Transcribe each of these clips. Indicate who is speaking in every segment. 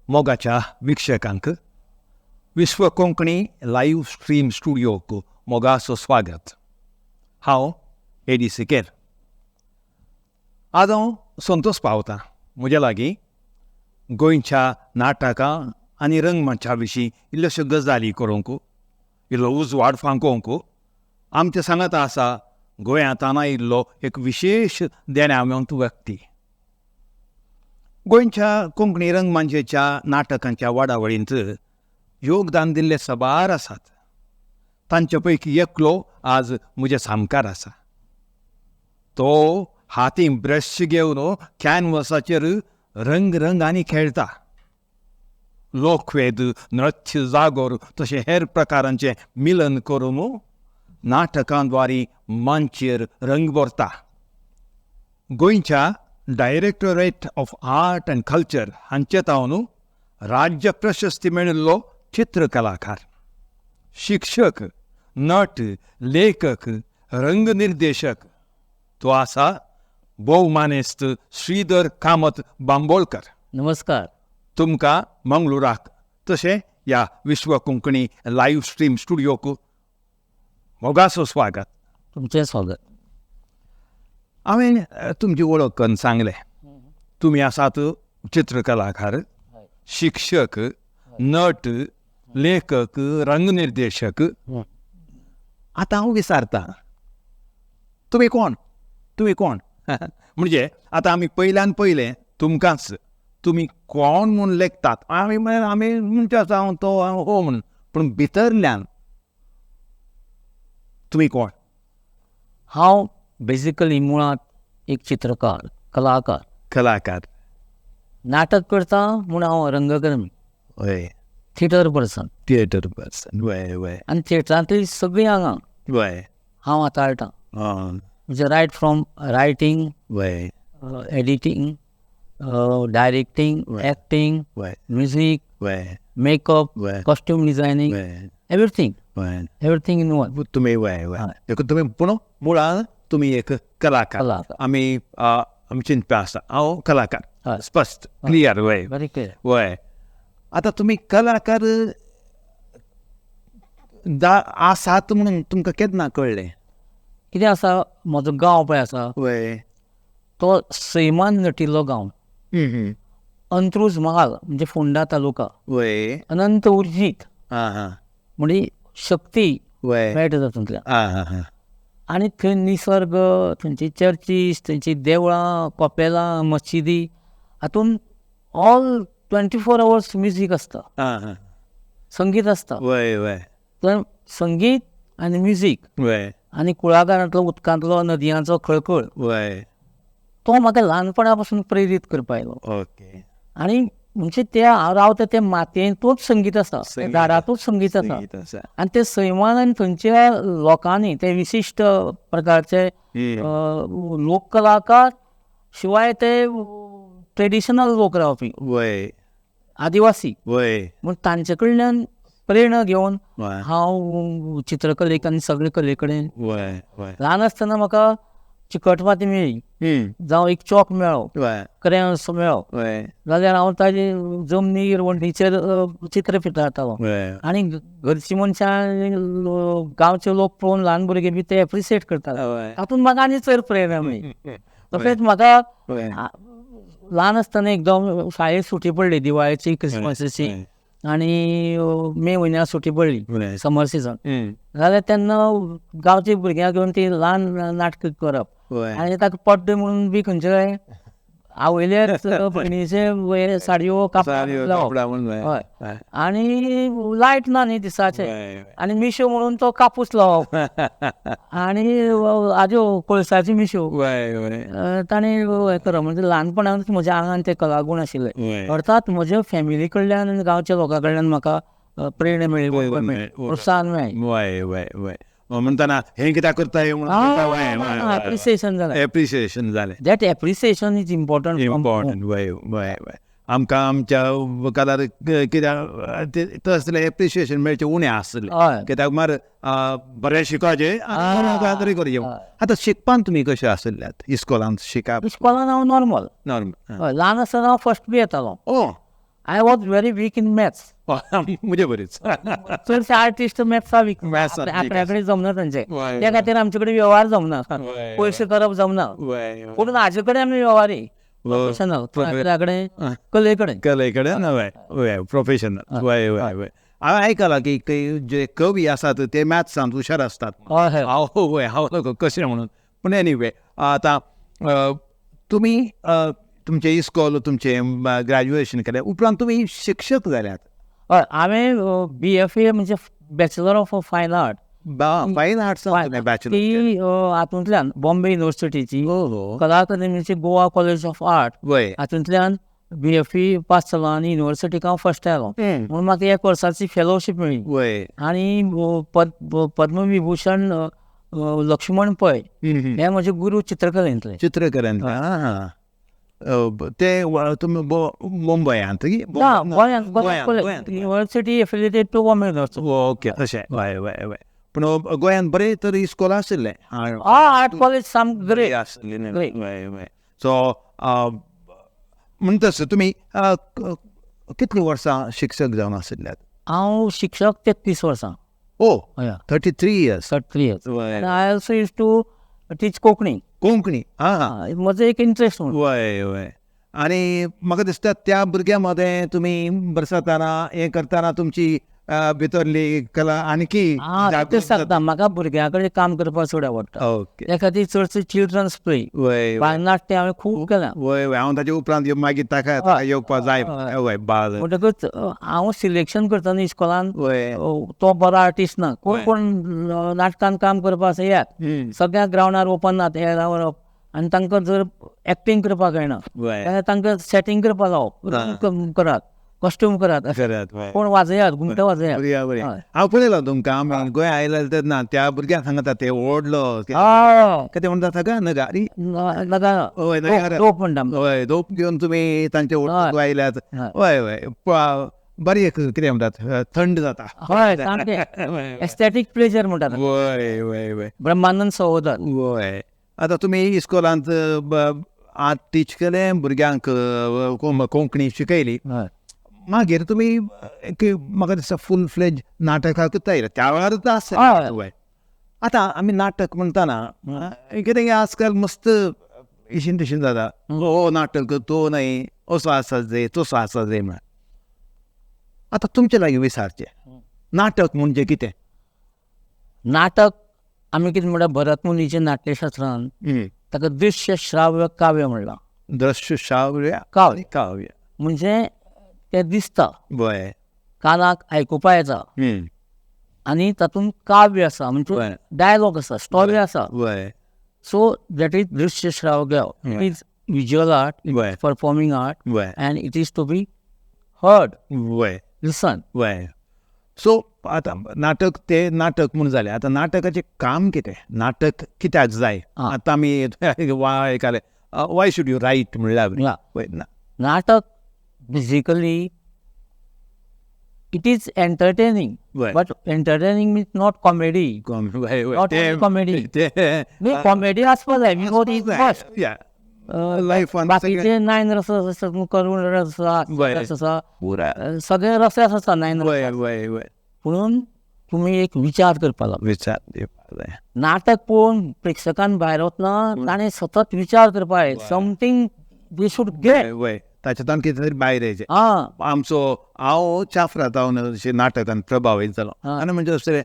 Speaker 1: मोगाच्या विक्षकांक विश्व Konkani live stream स्टुडियोक मोगाचो स्वागत. हांव एडी सिकेर. आज हांव संतोष पावतां म्हज्या लागीं गोंयच्या नाटकां आनी रंगमंचा विशीं इल्ल्योश्यो गजाली करूंक, इल्लो उजवाड फांकोवंक आमच्या सांगाता आसा गोंयांत आयिल्लो एक विशेश देण्यावंत व्यक्ती. गोंयच्या कोंकणी रंगमाचयेच्या नाटकांच्या वाडावळींत योगदान दिल्ले सबार आसात. तांचे पैकी एकलो आज म्हज्या सामकार आसा. तो हाती ब्रश घेवन कॅनवसाचेर रंग रंगांनी खेळटा. लोकवेद, नृत्य, जागोर तशें हेर प्रकारांचें मिलन करून नाटकांद्वारी मांचयेर रंग भरता. गोंयच्या Directorate of Art and Culture हांचे तावन राज्य प्रशस्ती मेळिल्लो चित्रकलाकार, शिक्षक, नट, लेखक, रंगनिर्देशक तो आसा भोव मानेस्त श्रीधर कामत बांबोळकर.
Speaker 2: नमस्कार.
Speaker 1: तुमकां मंगळुराक तशें ह्या विश्व कोंकणी लायव्ह स्ट्रीम स्टुडियोक मोगाचो स्वागत.
Speaker 2: तुमचें स्वागत.
Speaker 1: हांवें तुमची वळख करून सांगलें. तुमी आसात चित्रकलाकार, शिक्षक, नट, लेखक, रंगनिर्देशक. आतां हांव विचारतां, तुमी कोण? तुमी कोण? म्हणजे आतां आमी पयल्यान पयलें तुमकांच तुमी कोण म्हूण लेखतात. आमी म्हळ्यार आमी म्हणचे आसा हांव तो, हांव हो म्हूण, पूण भितरल्यान तुमी कोण?
Speaker 2: हांव बेजिकली मुळांत एक चित्रकार, कलाकार.
Speaker 1: कलाकार.
Speaker 2: नाटक करता म्हूण हांव रंगकर्मी.
Speaker 1: हय.
Speaker 2: Theatre person.
Speaker 1: Theatre person. वय वय.
Speaker 2: आनी थिएटरांतलीं सगळीं आंगां
Speaker 1: वय
Speaker 2: हांव हाताळटां. म्हणजे रायट फ्रॉम रायटींग,
Speaker 1: वय
Speaker 2: एडिटींग, डायरेक्टींग, एक्टींग,
Speaker 1: वय
Speaker 2: म्युजीक,
Speaker 1: वय
Speaker 2: मेकअप,
Speaker 1: वय
Speaker 2: कॉस्ट्यूम डिझायनींग,
Speaker 1: वय
Speaker 2: एवरीथींग,
Speaker 1: वय
Speaker 2: एवरीथींग इन वन.
Speaker 1: तुमी वय वय देखून तुमी पूण मुळान तुमी एक कलाकार.
Speaker 2: कलाकार.
Speaker 1: आमी आमी चिंतपा आसा हांव कलाकार.
Speaker 2: हय.
Speaker 1: स्पश्ट, क्लियर. वय.
Speaker 2: Very clear.
Speaker 1: वय. आतां तुमी कलाकार आसात म्हणून तुमकां केन्ना कळ्ळें?
Speaker 2: कितें आसा, म्हजो गांव पळय आसा
Speaker 1: वय
Speaker 2: तो सैमान नटिल्लो गांव. अंत्रुज म्हाल म्हणजे फोंडा तालुका.
Speaker 1: वय
Speaker 2: अनंत उर्जीत
Speaker 1: आं हां
Speaker 2: म्हणजे शक्ती
Speaker 1: वय
Speaker 2: मेळटा तातूंतल्यान.
Speaker 1: आं हां हां
Speaker 2: आनी थंय निसर्ग, थंयची चर्चीस, थंयची देवळां, कपेलां, मशिदी हातूंत ऑल 24 आवर्स म्युजीक आसता,
Speaker 1: आं हां
Speaker 2: संगीत आसता.
Speaker 1: वय वय
Speaker 2: तर संगीत आनी म्युजीक
Speaker 1: वय
Speaker 2: आनी कुळागरांतलो उदकांतलो नदयांचो खळखळ
Speaker 1: वय
Speaker 2: तो म्हाका ल्हानपणा पासून प्रेरीत करपा आयलो.
Speaker 1: ओके.
Speaker 2: आनी म्हणजे ते हांव रावता ते मातयेंतूच संगीत आसा,
Speaker 1: संगीत.
Speaker 2: झाडांतूच संगीत आसा.
Speaker 1: संगीत आसा.
Speaker 2: आनी ते सैमान आनी थंयच्या लोकांनी ते विशिश्ट प्रकारचे लोक कलाकार, शिवाय ते ट्रेडिशनल लोक रावपी
Speaker 1: वय
Speaker 2: आदिवासी
Speaker 1: वय
Speaker 2: म्हूण तांचे कडल्यान प्रेरणा घेवन
Speaker 1: वय
Speaker 2: हांव चित्रकलेक आनी सगळे कले कडेन
Speaker 1: वय वय
Speaker 2: ल्हान आसतना म्हाका चिकट माती मेळ्ळी जावं एक चॉक मेळ्ळो,
Speaker 1: वय
Speaker 2: क्रेयन्स मेळ्ळो
Speaker 1: वय
Speaker 2: जाल्यार हांव ताजे जमनीर वण्टीचेर चित्र पितारतालो.
Speaker 1: वय
Speaker 2: आनी घरचीं मनशां, गांवचे लोक पळोवन ल्हान भुरगे बी ते एप्रिशिएट करताले.
Speaker 1: वय
Speaker 2: तातूंत म्हाका आनी चड प्रेरणा मेळ्ळी. तशेंच म्हाका
Speaker 1: वय
Speaker 2: ल्हान आसतना एकदम शाळेक सुटी पडली दिवाळेची, क्रिसमसाची आनी मे म्हयन्याक सुटी पडली,
Speaker 1: वय
Speaker 2: समर सिजन. जाल्यार तेन्ना गांवच्या भुरग्यांक घेवन ती ल्हान नाटकां करप
Speaker 1: वय
Speaker 2: आनी ताका पड्डे म्हणून बी खंयचे आवयले भयणीचे साडयो कापडां लावप.
Speaker 1: वय
Speaker 2: हय. आनी लायट ना न्ही दिसाचे, आनी मिश्यो म्हणून तो कापूस लावप आनी आजो कोळसाची मिश्यो
Speaker 1: वय वय
Speaker 2: ताणें हें करप. म्हणजे ल्हानपणांत म्हज्या आंगान ते कलागूण आशिल्ले.
Speaker 1: वय
Speaker 2: अर्थात म्हज्या फॅमिली कडल्यान आनी गांवच्या लोकां कडल्यान म्हाका प्रेरणा मेळ्ळी, प्रोत्साहन मेळ्ळें.
Speaker 1: वय वय वय म्हणटना हें कित्याक करता हें म्हणून
Speaker 2: एप्रिसिएशन जालें.
Speaker 1: एप्रिसिएशन जालें.
Speaker 2: That appreciation is important.
Speaker 1: Important. वय वय वय आमकां आमच्या वकालार कित्याक तसलें एप्रिसिएशन मेळचें उणें आसलें.
Speaker 2: हय.
Speaker 1: कित्याक मार बरें शिकपाचें आनी करचें. आतां शिकपान तुमी कशें आशिल्ल्यात इस्कोलांत शिकप?
Speaker 2: इस्कोलान हांव नॉर्मल.
Speaker 1: नॉर्मल.
Speaker 2: हय, ल्हान आसतना हांव फर्स्ट बी येतालो.
Speaker 1: ओ.
Speaker 2: I was very weak in maths.
Speaker 1: म्हजे बरीच
Speaker 2: चडशे आर्टिस्ट मॅथ्सा वीक, आपल्या कडेन जमना तांचे, त्या खातीर आमचे कडेन व्यवहार जमना, पयशे करप जमना. पूण हाजे कडेन आमी वेव्हारी प्रोफेशनल, आपल्या कडेन कले कडेन
Speaker 1: कले कडेन वय वय प्रोफेशनल. वय वय वय. हांवें आयकलां की जे कवी आसात ते मॅथ्सांत हुशार आसतात.
Speaker 2: हय
Speaker 1: हांव वय हांव नको कशें म्हणून, पूण एनिवे आतां तुमी तुमचें इस्कॉल तुमचें ग्रॅज्युएशन केलें उपरांत तुमी शिक्षक जाल्यात.
Speaker 2: हय, हांवें बी एफ ए म्हणजे bachelor of fine art,
Speaker 1: fine arts bachelor
Speaker 2: ती हातूंतल्यान बॉम्बे युनिवर्सिटीची कला अकादमीची गोवा कॉलेज ऑफ आर्ट हातूंतल्यान बी एफ ई पास जालो आनी युनिवर्सिटीक हांव फर्स्ट आयलो. म्हणून म्हाका एक वर्साची फेलोशीप मेळ्ळी. आनी पद्मविभूषण लक्ष्मण पै हे म्हजे गुरू चित्रकलेंतले.
Speaker 1: चित्रकलेंतले ते तुमी मुंबयांत?
Speaker 2: गोंयांत, university affiliated to Bombay University.
Speaker 1: Okay, तशें. हय हय हय. पूण गोंयांत बरें तर इस्कोल आशिल्लें,
Speaker 2: आर्ट कॉलेज सामकें ग्रेट
Speaker 1: आशिल्लें. हय हय. सो म्हणटच तुमी कितलीं वर्सां शिक्षक जावन आशिल्ल्यात?
Speaker 2: हांव शिक्षक 33 वर्सां.
Speaker 1: ओ, 33 years.
Speaker 2: 33 years. I also use to teach Konkani.
Speaker 1: Konkani, आं,
Speaker 2: म्हजो एक इंट्रस्ट.
Speaker 1: वय वय. आनी म्हाका दिसता त्या भुरग्यां मदें तुमी बरसतना हें करतना तुमची भितरली कला आणखी
Speaker 2: सांगता. म्हाका भुरग्यां कडेन काम करपाक चड आवडटा.
Speaker 1: ओके.
Speaker 2: त्या खातीर चडशे चिल्ड्रन्स प्ले,
Speaker 1: वय,
Speaker 2: बालनाट्य हांवें खूब केलां.
Speaker 1: वय वय. हांव ताचे उपरांत मागीर ताका येवपाक जाय. वय, बाल
Speaker 2: म्हणटकच हांव सिलेक्शन करतना इस्कॉलान तो बरो आर्टिस्ट ना, कोण कोण नाटकान काम करपाक आसा येयात, सगळ्या ग्रावंडार ओपन ना ते रावप आनी तांकां जर एक्टींग करपाक कळना जाल्यार तांकां सेटींग करपाक लावप, करात, कॉस्ट्यूम करात, कोण वाजयात, घुमट वाजयात.
Speaker 1: हांव पळयलां तुमकां आमी गोंय आयले तेन्ना त्या भुरग्यांक सांगता ते व्हडलो कितें म्हणटा ताका नगारी,
Speaker 2: दोप म्हणटा.
Speaker 1: हय, दोप घेवन तुमी तांचे व्हडलो आयल्यात. हय हय, बरी एक कितें म्हणटात, थंड जाता.
Speaker 2: हय, सामकें एस्थेटीक प्लेजर म्हणटात.
Speaker 1: वय वय वय.
Speaker 2: ब्रह्मानंद सहोदर.
Speaker 1: वय. आतां तुमी इस्कॉलांत आर्ट टीच केलें, भुरग्यांक कोंकणी शिकयली, मागीर तुमी म्हाका दिसता फूल फ्लेज नाटकाक तयार त्या वेळारूच आसता. आतां आमी नाटक म्हणटना कितें आजकाल मस्त इशीन तिशीन जाता, हो नाटक तो न्हय, असो आसा जाय तसो आसा जाय म्हळ्यार. आतां तुमचे लागीं विचारचें, नाटक म्हणजे कितें?
Speaker 2: नाटक आमी कितें म्हणटा, भरतमुनीच्या नाट्यशास्त्रान ताका दृश्य श्राव्य काव्य म्हणलां.
Speaker 1: दृश्य श्राव्य काव्य. काव्य
Speaker 2: म्हणजे तें दिसता,
Speaker 1: बरें,
Speaker 2: कानाक आयकुपा येता आनी तातूंत काव्य आसा, म्हणजे डायलॉग आसा, स्टोरी आसा. सो that is दृश्य श्राव्य. It is visual art, performing art, and it is to be heard, listen.
Speaker 1: So आतां नाटक तें नाटक म्हूण जालें. आतां नाटकाचें काम कितें, नाटक कित्याक जाय? आतां आमी आयकलें why should you right म्हणल्यार
Speaker 2: नाटक basically it is entertaining, but entertaining means not comedy. Not comedy. Comedy आसपा जाय, विनोद is must. बाकीचे नायन रस आसा, करुण रस आसा, सगळे रस आसा नायन रस. पुणून तुमी एक विचार करपाक लागता.
Speaker 1: विचार जाय.
Speaker 2: नाटक पळोवन प्रेक्षकान भायर वतना ताणें सतत विचार करपाक जाय, समथींग we should get.
Speaker 1: ताच्यान कितें तरी भायर येयचें. आमचो हांव चाफ्रातावन अशें नाटकान प्रभावीत जालो. आनी म्हणजे अशें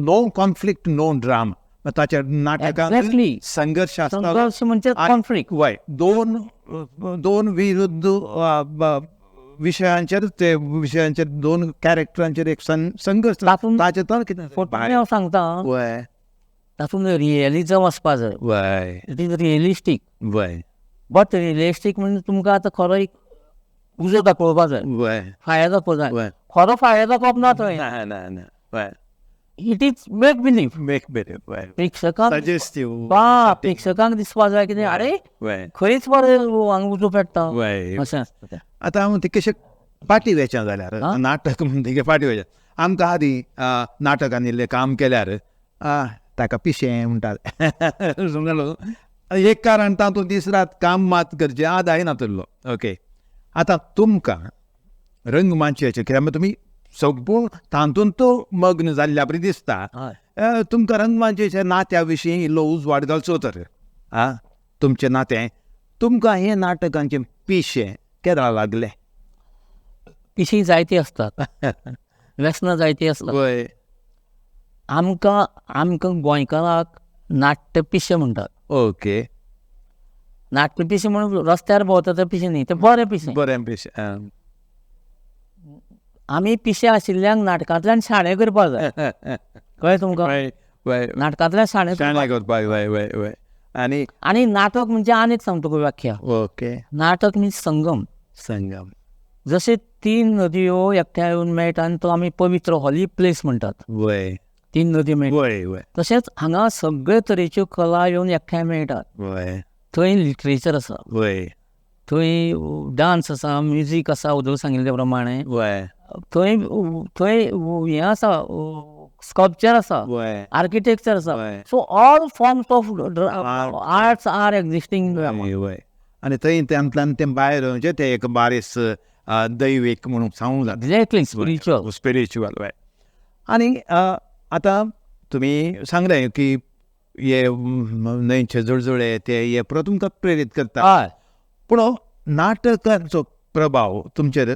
Speaker 1: नो कॉन्फ्लिक्ट नो ड्रामा, ताच्या नाटकान संघर्श आसता,
Speaker 2: म्हणजे कॉन्फ्लिक्ट.
Speaker 1: वय, दोन दोन विरुद्ध विशयांचेर, ते विशयांचेर दोन कॅरेक्टरांचेर एक संघर्श, ताचें कितें
Speaker 2: हांव सांगता.
Speaker 1: वय,
Speaker 2: तातूंत रियलिजम आसपा जाय.
Speaker 1: वय,
Speaker 2: it is realistic.
Speaker 1: वय,
Speaker 2: बट रियलिस्टीक म्हणजे तुमकां आतां खरो एक उजो दाखोवपा जाय, फायर दाखोवपा जाय. खरो फायर दाखोवप ना थंय. It is make believe.
Speaker 1: Make believe.
Speaker 2: प्रेक्षकांक प्रेक्षकांक दिसपा जाय कितें, अरे खंयच बरें हांगा उजो पेट्टा अशें आसता तें.
Speaker 1: आतां हांव तितकेशें फाटीं वयचें जाल्यार नाटक म्हणटकीर फाटीं वयचें, आमकां आदीं नाटकान इल्लें काम केल्यार ताका पिशें म्हणटाले. समजलो, एक कारण तातूंत दीस रात काम मात करचें आदाय नातुल्लो. ओके, आतां तुमकां रंगमाचयेचेर, कित्याक तुमी संपूर्ण तातूंत मग्न जाल्ल्या बरी दिसता. तुमकां रंगमाचयेच्या नात्या विशीं इल्लो उजवाड घालचो तर आं, तुमचें नातें, तुमकां हें नाटकांचें पिशें केन्ना लागलें?
Speaker 2: पिशीं जायतीं आसतात, व्यसनां जायतीं आसतात. आमकां आमकां गोंयकारांक नाट्य पिशें म्हणटात.
Speaker 1: ओके.
Speaker 2: नाट्य पिशें म्हणून रस्त्यार भोंवता तें पिशें न्ही, तें बरें पिशें.
Speaker 1: बरें पिशें.
Speaker 2: आमी पिशें आशिल्ल्यांक नाटकांतल्यान शाणें करपाक जाय. कळ्ळें तुमकां? नाटकांतल्यान शाणें
Speaker 1: करपाक जाय. आनी
Speaker 2: आनी नाटक म्हणजे आनीक सांगता तुका व्याख्या.
Speaker 1: ओके.
Speaker 2: नाटक मिन्स संगम.
Speaker 1: संगम.
Speaker 2: जशें तीन नदयो एकठांय येवन मेळटा आनी तो आमी पवित्र हॉली प्लेस म्हणटात.
Speaker 1: वय.
Speaker 2: तीन नदी मेळटा.
Speaker 1: वय वय.
Speaker 2: तशेंच हांगा सगळे तरेच्यो कला येवन एकठांय मेळटात.
Speaker 1: वय.
Speaker 2: थंय लिटरेचर आसा,
Speaker 1: वय,
Speaker 2: थंय डांस आसा, म्युजीक आसा, उदक सांगिल्ले प्रमाणे.
Speaker 1: वय.
Speaker 2: थंय थंय हें आसा, स्कल्पचर आसा, आर्किटेक्चर आसा. So all forms of arts are existing.
Speaker 1: वय. आनी थंय तांतल्यान तें भायर म्हणजे तें एक बारीस दैवीक म्हणून सांगूंक जाता.
Speaker 2: Exactly, spiritual.
Speaker 1: Spiritual. वय. आनी आतां तुमी सांगलें की हे न्हंयचे जुळजुळे ते हे पुरो तुमकां प्रेरीत करता. पूण नाटकांचो प्रभाव तुमचेर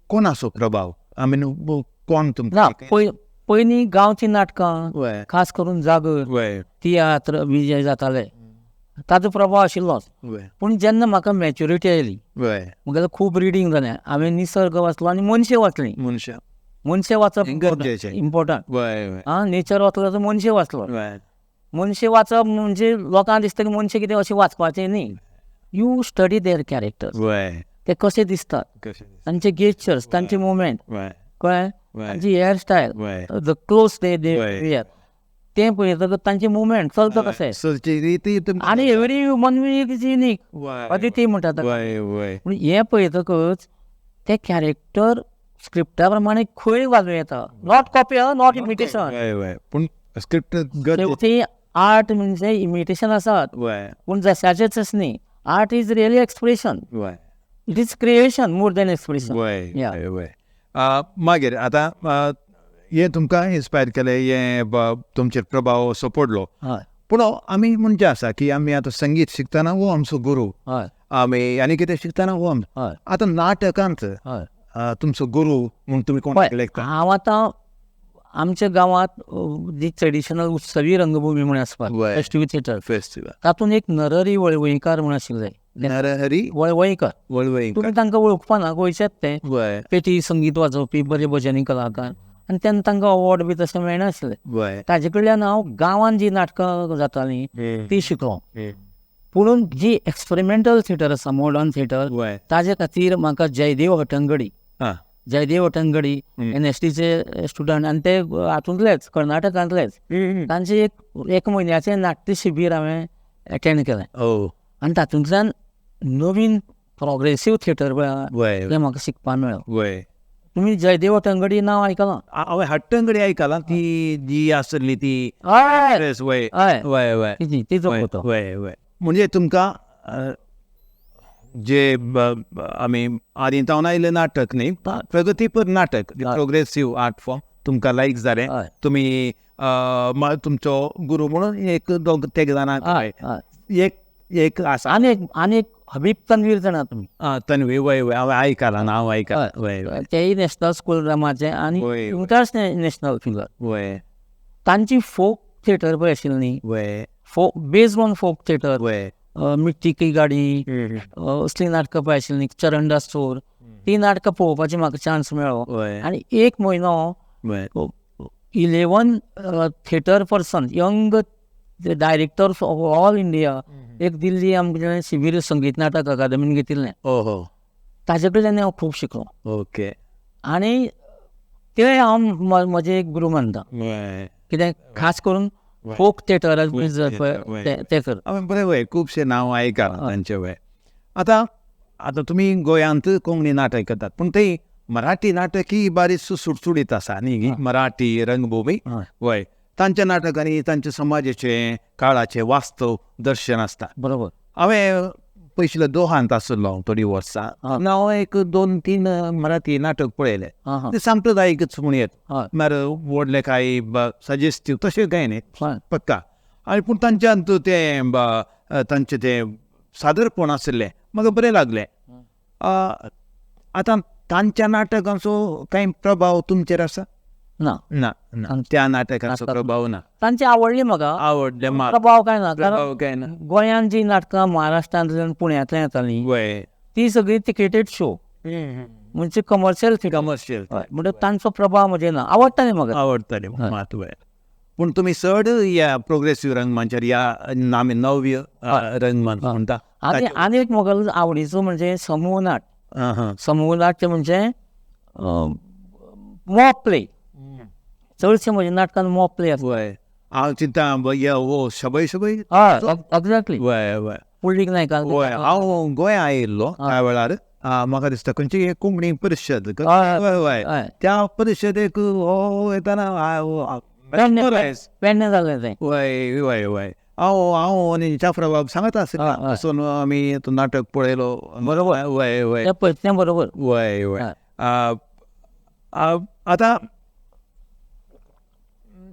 Speaker 1: कोणाचो प्रभाव, I mean कोण तुमकां?
Speaker 2: पयलीं गांवचीं नाटकां, खास करून जागर, तियात्र बी जे जाताले ताजो प्रभाव आशिल्लोच. पूण जेन्ना म्हाका मॅच्युरिटी आयली, म्हगेलें खूब रिडींग जालें, हांवें निसर्ग वाचलो आनी मनशां वाचलीं. मनशां वाचप इम्पोर्टंट. आं, नेचर वाचलो जाल्यार मनशां वाचलो. मनशां वाचप म्हणजे लोकांक दिसता की मनशां कितें अशें वाचपाचें न्ही. You study there characters, ते कशे दिसतात, तांचे गेस्चर्स, तांचे मुवमेंट, कळ्ळें, तांची hair style, the clothes they wear, तें पळयतकच तांचे मुवमेंट चलता कशें, आनी every human being is unique, Aditi म्हणटात. पूण हें पळयतकच ते कॅरेक्टर स्क्रिप्टा प्रमाणे खंय घालूं येता. Not copy, not imitation.
Speaker 1: पूण स्क्रिप्ट
Speaker 2: शेवटी आर्ट म्हणजे इमिटेशन आसात, पूण जशाचेच न्ही. Art is really expression, it is creation more than expression.
Speaker 1: मागीर आतां हें तुमकां इन्स्पायर केलें, हें तुमचेर प्रभाव असो पडलो. पूण आमी म्हणजे आसा की आमी आतां संगीत शिकतना हो आमचो गुरू, आमी आनी कितें शिकतना हो आमचो. आतां नाटकांत तुमचो गुरू म्हूण तुमी कोणाक लेखता?
Speaker 2: हांव आतां आमच्या गांवांत जी ट्रेडिशनल उत्सवी रंगभूमी म्हूण आसता, फेस्टिवल थिएटर,
Speaker 1: फेस्टिवल,
Speaker 2: तातूंत एक नरहरी वळवयकार म्हूण आशिल्ले.
Speaker 1: नरहरी
Speaker 2: वळवयकर.
Speaker 1: वळवयकर.
Speaker 2: तुमी तांकां वळखपा ना, गोंयचेच ते, पेटी संगीत वाजोवपी बरे भजनी कलाकार, आनी तेन्ना तांकां अवॉर्ड बी तशें मेळनासलें. ताजे कडल्यान हांव गांवांत जी नाटकां जातालीं ती शिकलो. पुणून जी एक्सपेरिमेंटल थिएटर आसा, मॉडर्न थिएटर, ताजे खातीर म्हाका जयदेव हटंगडी, जयदेव हटंगडी NSDचे स्टुडंट, आनी ते हातूंतलेच, कर्नाटकांतलेच, तांचे एक म्हयन्याचें नाट्य शिबीर हांवें एटेंड केलें. आनी तातूंतल्यान नवीन प्रोग्रेसीव थिएटर पळय तें म्हाका शिकपाक मेळ्ळें. तुमी जयदेव हटंगडी नांव आयकलां?
Speaker 1: हांवें हट्टंगडी आयकलां, ती जी आसली ती.
Speaker 2: हय
Speaker 1: वय वय,
Speaker 2: तिचो.
Speaker 1: वय वय. म्हणजे तुमकां जे आमी आदी तावन आयिल्लें नाटक न्ही, प्रगतीपर नाटक, प्रोग्रेसीव आर्ट फॉर्म तुमकां लायक जालें. तुमी तुमचो गुरू म्हणून एक दोग तेग जाणां एक एक आसा.
Speaker 2: आनी एक हबीब तन्वीर जाणा तुमी?
Speaker 1: तन्वीर, वय वय, हांवें आयकलां, नांव आयकलां. वय वय.
Speaker 2: तेय नॅशनल स्कूल ड्रामाचे आनी इंटरनॅशनल फिगर.
Speaker 1: वय.
Speaker 2: तांची फोक थिएटर पळय आशिल्ली न्ही,
Speaker 1: वय,
Speaker 2: folk based on folk theatre,
Speaker 1: वय,
Speaker 2: मिट्टी की गाडी असलीं नाटकां पळय आशिल्लीं, चरणदास चोर, ती नाटकां पळोवपाची म्हाका चान्स मेळ्ळो. आनी एक म्हयनो 11 theatre person, young directors of all India, एक दिल्ली आमचें शिबीर संगीत नाटक अकादमीन घेतिल्लें. ताजे कडल्यान हांव खूब शिकलो.
Speaker 1: ओके.
Speaker 2: आनी ते हांव म्हजे एक गुरू मानता. कित्याक खास करून फोक थिएटर ते कर.
Speaker 1: बरें, वय, खुबशें नांव आयकलां तांचें. वय. आतां आतां तुमी गोंयांत कोंकणी नाटक करतात, पूण थंय मराठी नाटकय बारीक सुटसुटीत आसा न्ही, मराठी रंगभूमी. वय. तांच्या नाटकांनी तांच्या समाजाचें, काळाचें वास्तव दर्शन आसता.
Speaker 2: बरोबर.
Speaker 1: हांवें पयशिल्ल्या दोहांत आशिल्लो थोडीं वर्सां हांव एक 2-3 मराठी नाटक पळयलें ते सांप्रदायिकच म्हूण येत म्हळ्यार व्हडले कांय सजेस्टीव तशें कांय न्ही पक्का. आनी पूण तांच्यांत तें तांचें तें सादरपण आशिल्लें म्हाका बरें लागलें. आतां तांच्या नाटकांचो कांय प्रभाव तुमचेर आसा?
Speaker 2: ना
Speaker 1: ना ना, त्या नाटकांचो प्रभाव ना.
Speaker 2: तांचे आवडली म्हाका,
Speaker 1: आवडले
Speaker 2: प्रभाव कांय ना. कारण गोंयांत जी नाटकां महाराष्ट्रांतल्यान पुण्यांतल्यान येतालीं ती सगळी तिकेटेड शो म्हणजे कमर्शियल
Speaker 1: कमर्शियल,
Speaker 2: म्हणजे तांचो प्रभाव म्हजेर ना. आवडटाले म्हाका,
Speaker 1: आवडटाले मात. पूण तुमी चड ह्या प्रोग्रेसीव रंगमंचार ह्या नामी नव्य रंगमंच म्हणटा.
Speaker 2: आनी आनी एक म्हाका आवडीचो म्हणजे समूह नाट. समूह नाट्य म्हणजे मॉक प्ले. चडशे म्हज्या नाटकान मॉक प्ले आसा.
Speaker 1: हांव चिंता हो शबै शबै.
Speaker 2: हय एक्झॅक्टली.
Speaker 1: वय वय
Speaker 2: पुंडलीक नायका.
Speaker 1: वय हांव गोंया आयिल्लो त्या वेळार म्हाका दिसता खंयची एक कोंकणी परिशद, वय त्या परिशदेक हो येताना
Speaker 2: पेडणे जालें तें.
Speaker 1: वय वय वय हांव हांव आनी जाफराबाब सांगत आसता वचून आमी तो नाटक पळयलो.
Speaker 2: बरोबर.
Speaker 1: वय वय
Speaker 2: तें बरोबर.
Speaker 1: वय वय. आतां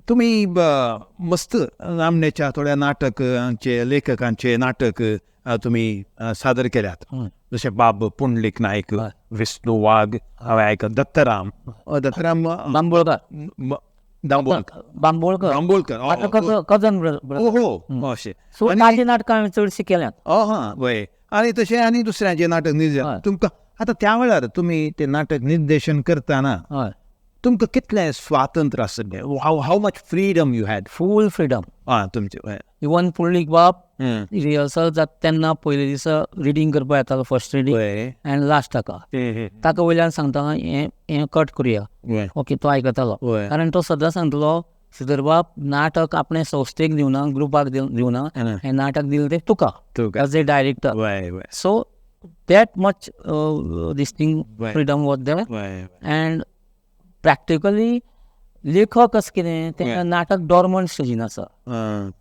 Speaker 1: तुमी मस्त नामनेच्या थोड्या नाटकांचे लेखकांचे नाटक तुमी सादर केल्यात, जशें बाब पुंडलीक नायक, विष्णू वाघ, हांवें आयकलां दत्तराम, दत्तराम
Speaker 2: बांबोळकर,
Speaker 1: दांबोळकर,
Speaker 2: बांबोळकर,
Speaker 1: बांबोळकर
Speaker 2: कजन,
Speaker 1: हो अशें.
Speaker 2: सो ताजी नाटकां हांवें चडशीं केल्यांत.
Speaker 1: हां वय. आनी तशें आनी दुसऱ्यांचें नाटक निर्देशन तुमकां आतां त्या वेळार तुमी तें नाटक निर्देशन करतना तुमकां कितलें स्वातंत्र्य आशिल्लें? How much freedom you had?
Speaker 2: Full freedom.
Speaker 1: आं तुमचें.
Speaker 2: इवन पुंडलीक बाब रिहर्सल जाता तेन्ना पयले दिसा रिडींग करपाक येतालो, फर्स्ट रिडींग आनी लास्ट ताका ताका वयल्यान सांगता हें हें कट करुया, ओके, तो आयकतालो. कारण तो सदां सांगतलो श्रीधरबाब नाटक आपणे संस्थेक दिवना, ग्रुपाक दिवना, हें नाटक दिलें तें तुका as a director. So that much this thing freedom was there. And practically लेखक अशें कितें तें नाटक डॉर्मंट स्टेजीन आसा,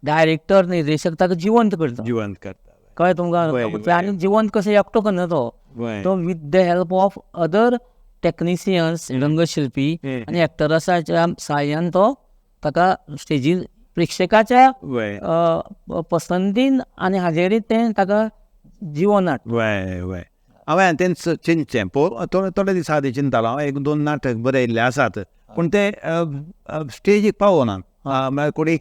Speaker 2: डायरेक्टर निर्देशक ताका जिवंत करता,
Speaker 1: जिवंत करता.
Speaker 2: कळ्ळें तुमकां? आनी जिवंत कशें एकटो करना तो, तो with the help of other technicians, रंगशिल्पी आनी एक्टरासाच्या साहाय्यान तो ताका स्टेजीर प्रेक्षकाच्या पसंतीन आनी हाजेरीत तें ताका जिवन हाडटा.
Speaker 1: वय वय. हांवें तेंच चिंतचें थोडे दीस आदीं चिंतालो हांव, 1-2 नाटक बरयल्ले आसात पूण ते स्टेजीक पावना, म्हळ्यार कोणी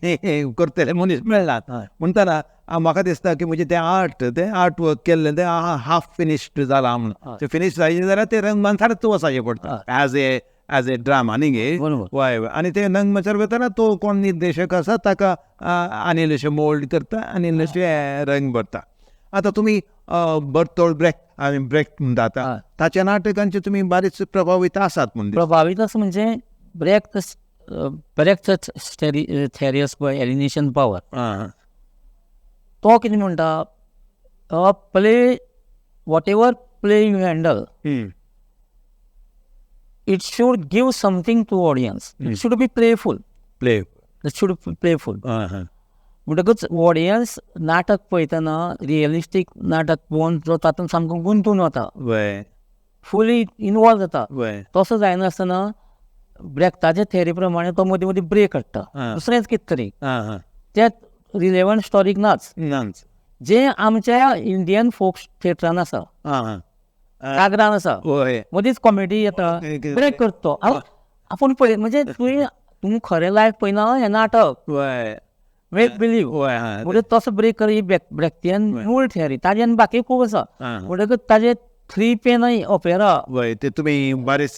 Speaker 1: करतले मनीस मेळनात. म्हणटना म्हाका दिसता की म्हजें तें आर्ट, तें आर्ट वर्क केल्लें तें हाफ फिनिश्ड जालां म्हणून. तें फिनीश जायना जाल्यार तें रंगमंचारच वचपाचें पडटा एज ए ड्रामा न्ही गे. वय वय. आनी तें रंगमंचार वतना तो कोण निर्देशक आसा ताका आनी इल्लेशें मोल्ड करता आनी इल्लेशें रंग भरता. आतां तुमी बर्तोल्ट ब्रेक्ट आनी ब्रेक्ट म्हणटा आतां ताच्या नाटकांचे तुमी बारीच प्रभावीत आसात म्हूण.
Speaker 2: प्रभावीत आसा म्हणजे ब्रेक्ट, ब्रेक्ट थेरी आसा पळय एलिनेशन पावर, तो कितें म्हणटा, play whatever play you handle it should give something to audience, it should be playful,
Speaker 1: play,
Speaker 2: it should be playful. म्हणटकच ऑडियन्स नाटक पळयतना रियलिस्टीक नाटक पळोवन जो तातूंत सामको गुंतून वता, फुली इनवॉल्व जाता. तसो जायनासतना ब्रेक्टाचे थेरी प्रमाणे तो मदीं मदीं ब्रेक हाडटा, दुसरेंच कितें तरी तें रिलेवंट स्टोरीक नाच, जें आमच्या इंडियन फोक थिएटरान आसा, जागरान आसा, मदींच कॉमेडी येता, ब्रेक करता तो. आपूण पळय म्हणजे तुवें तुमी खरें लायफ पळयना हें नाटक, मेक बिलीव. म्हणजे तसो ब्रेक कर ही ब्रेक्टियन मूळ थेरी, ताजे आनी बाकी खूब आसा. म्हणटकच ताजे 3 पेन ओपेरा
Speaker 1: ते तुमी बारीच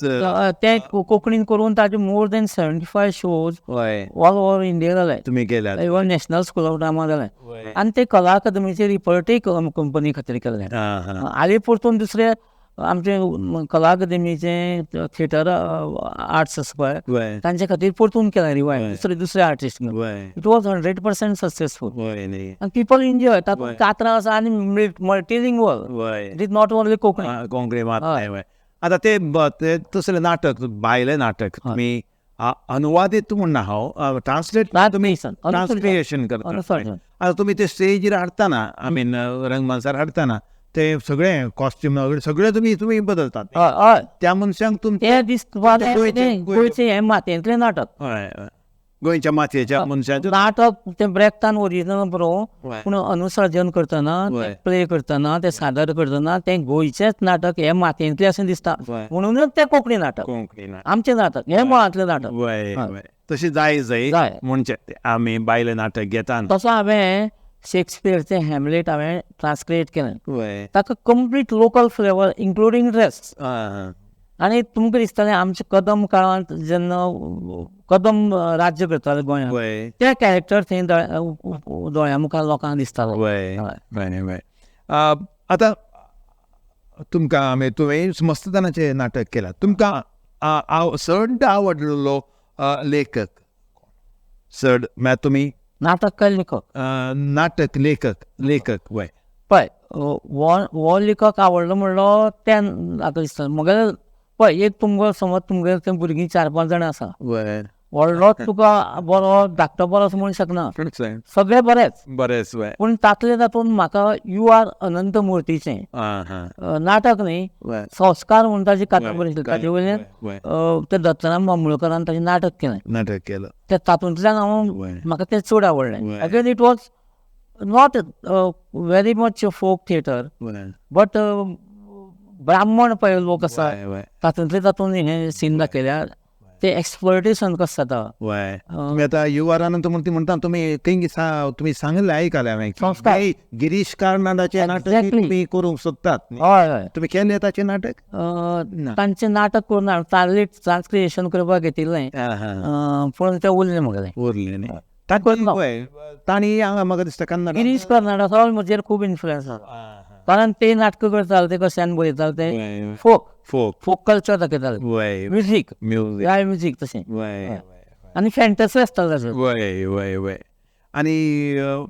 Speaker 2: ते कोंकणीन करून ताजे more than 75 shows all over India जाले,
Speaker 1: तुमी केल्या,
Speaker 2: even national school of drama जाले. आनी ते कला अकादमीचे रिपर्टय कंपनी खातीर केल्ले. आनी परतून दुसरे आमचे कला अकादमीचे थिएटर आर्ट्स आसा पळय तांचे खातीर परतून केलें रिवायव, दुसरे दुसरे artist. It was 100% successful आनी पिपल एन्जॉय. तातूंत कातरां आसा आनी multilingual, it is not only Konkani.
Speaker 1: Konkani मात. आतां ते तसलें नाटक, भायलें नाटक तुमी अनुवादीत म्हण ना हांव, ट्रान्सलेट तुमी ट्रान्सलेशन करता. आतां तुमी ते स्टेजीर हाडटना, I mean रंगमंचार हाडटना ते सगळे कॉस्ट्यूम सगळे तुमी तुमी बदलतात.
Speaker 2: हय.
Speaker 1: त्या मनशांक तुमचें
Speaker 2: ते दिसता गोंयचें हें मातयेंतलें नाटक.
Speaker 1: हय, गोंयच्या मातयेच्या मनशांचें
Speaker 2: नाटक तें ब्रेक्टान ओरिजिनल बरोवं, पूण अनुसर्जन करतना, प्ले करतना, तें सादर करतना तें गोंयचेंच नाटक हें मातयेंतलें अशें दिसता, म्हणूनच तें कोंकणी नाटक,
Speaker 1: कोंकणी नाटक,
Speaker 2: आमचें नाटक हें मुळांतलें नाटक.
Speaker 1: तशें जाय जाय म्हणजे आमी बायले नाटक घेता.
Speaker 2: तसो हांवें शेक्सपियरचें हॅमलेट हांवें ट्रान्सलेट केलें, ताका complete local flavour including dress. आनी तुमकां दिसतालें आमच्या कदम काळांत जेन्ना कदम राज्य करताले गोंयांत, ते कॅरेक्टर थंय दोळ्या मुखार लोकांक दिसतालो.
Speaker 1: आतां तुमकां आमी तुवें मस्त जाणांचें नाटक केलां, तुमकां चड आवडलेलो लेखक चड म्हळ्यार तुमी
Speaker 2: नाटक लेखक,
Speaker 1: नाटक लेखक लेखक वय
Speaker 2: पळय हो लेखक आवडलो म्हणलो ते आतां दिसता म्हगेलें. पळय एक तुमगेलो समज तुमगेले ते भुरगीं 4-5 जाणां आसा, व्हडलो तुका बरो धाकटो बरो असो म्हणूंक शकना, सगळे बरेच
Speaker 1: बरेच,
Speaker 2: पूण तातूंतले तातूंत म्हाका you are अनंतमुर्तीचें नाटक न्ही, संस्कार म्हूण ताजी कादंबरी आसली, ताजे वयल्यान ते दत्तराम बांबोळकरान ताजें नाटक केलें,
Speaker 1: नाटक केलें,
Speaker 2: ते तातूंतल्यान हांव म्हाका तें चड आवडलें. Again it was not very much folk theatre, but ब्राह्मण पळय लोक आसा तातूंतले तातूंत हें सीन दाखयल्यार ते एक्सप्लॉयटेशन कशें जाता.
Speaker 1: तुमी आतां you are Ananthamurthy म्हणटा, तुमी खंय तुमी सांगलें आयकलें हांवें, गिरीश कार्नाडाचें नाटक तुमी करूंक सोदतात.
Speaker 2: हय हय,
Speaker 1: तुमी केलें ताचें नाटक?
Speaker 2: तांचें नाटक करून ट्रान्सक्रिएशन करपाक घेतिल्लें, पूण तें उरलें म्हगेलें,
Speaker 1: उरलें न्ही. तांणी हांगा म्हाका दिसता कन्नड
Speaker 2: गिरीश कर्नाडाचो म्हजेर खूब इन्फ्लुयन्स आसा, कारण ते नाटकां करताले ते कश्यान बरयताले ते फोक फोक फोक कल्चर दाखयताले, म्युजीक म्युजीक म्युजीक तशें, आनी फॅन्टसी आसताले ताचेर.
Speaker 1: वय वय वय, आनी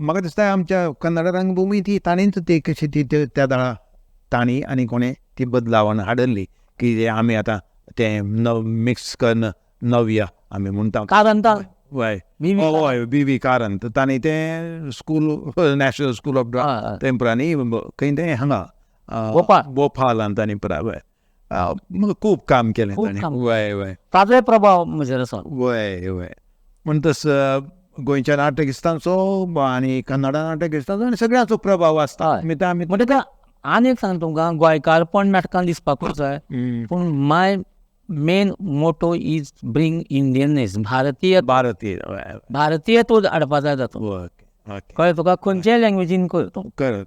Speaker 1: म्हाका दिसता आमच्या कन्नड रंगभुमी ती ताणेंच ती कशी ती त्या दळा तांणी आनी कोणें ती बदलावन हाडली की आमी आतां तें नव मिक्स करून नव्या आमी म्हणटा
Speaker 2: कारंता.
Speaker 1: वय हय, बी व्ही कारंत तांणी तें school national school of drama तेंपरांनी खंय तें हांगा भोपालान तांणी पुराय वय खूब काम केलें तांणी. वय वय,
Speaker 2: ताजोय प्रभाव म्हजेर आसा.
Speaker 1: वय वय, म्हणटच गोंयच्या नाटकिस्तांचो आनी कन्नडा नाटकिस्तांचो आनी सगळ्यांचो प्रभाव आसता.
Speaker 2: म्हणटकच आनी एक सांग तुमकां, गोंयकारपण नाटकान दिसपाकूच जाय, पूण my main motto is bring Indianness, भारतीय
Speaker 1: भारतीय
Speaker 2: भारतीयत्व हाडपा जाय तातूंत. कळ्ळें तुका? खंयच्याय लँग्वेजीन कर तूं,
Speaker 1: कर,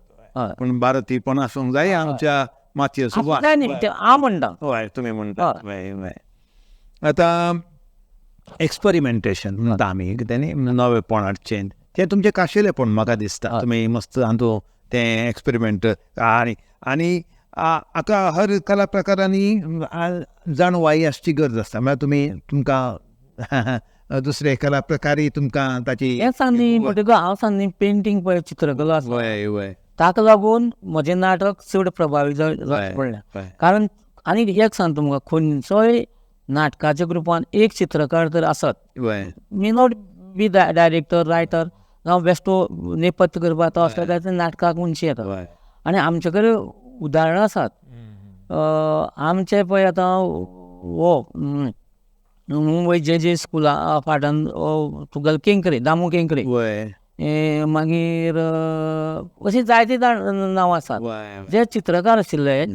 Speaker 1: पूण भारतीयपण आसूंक जाय आमच्या मातयेचो.
Speaker 2: हांव म्हणटा.
Speaker 1: हय, तुमी म्हणटा. आतां एक्सपेरिमेंटेशन म्हणटा आमी, कितें न्ही, नवेपण हाडचें, तें तुमचें खाशेलेपण म्हाका दिसता. तुमी मस्त हातूंत तें एक्सपेरिमेंट आनी आनी आतां हर कला प्रकारांनी जाणवाय आसची गरज आसता, म्हळ्यार तुमी तुमकां दुसरे कला प्रकारी तुमकां ताची
Speaker 2: हें सांग न्ही. म्हणटकच हांव सांग न्ही, पेंटींग पळय चित्रकला आसा,
Speaker 1: वय वय,
Speaker 2: ताका लागून म्हजें नाटक चड प्रभावी पडलें. कारण आनी एक सांग तुमकां, खंयचोय नाटकाच्या ग्रुपान एक चित्रकार तर आसत, may not be director writer जावं बेश्टो नेपथ्य करपाक तो आसता जाल्यार नाटकाक उंची येता. आनी आमचे कडेन उदाहरणां आसात. आमचे पळय आतां हो मुंबय जे जे स्कुला फाटल्यान तुगेलो केंकरे, दामू केंकरे, मागीर अशीं जायतीं नांवां आसात जे चित्रकार आशिल्ले,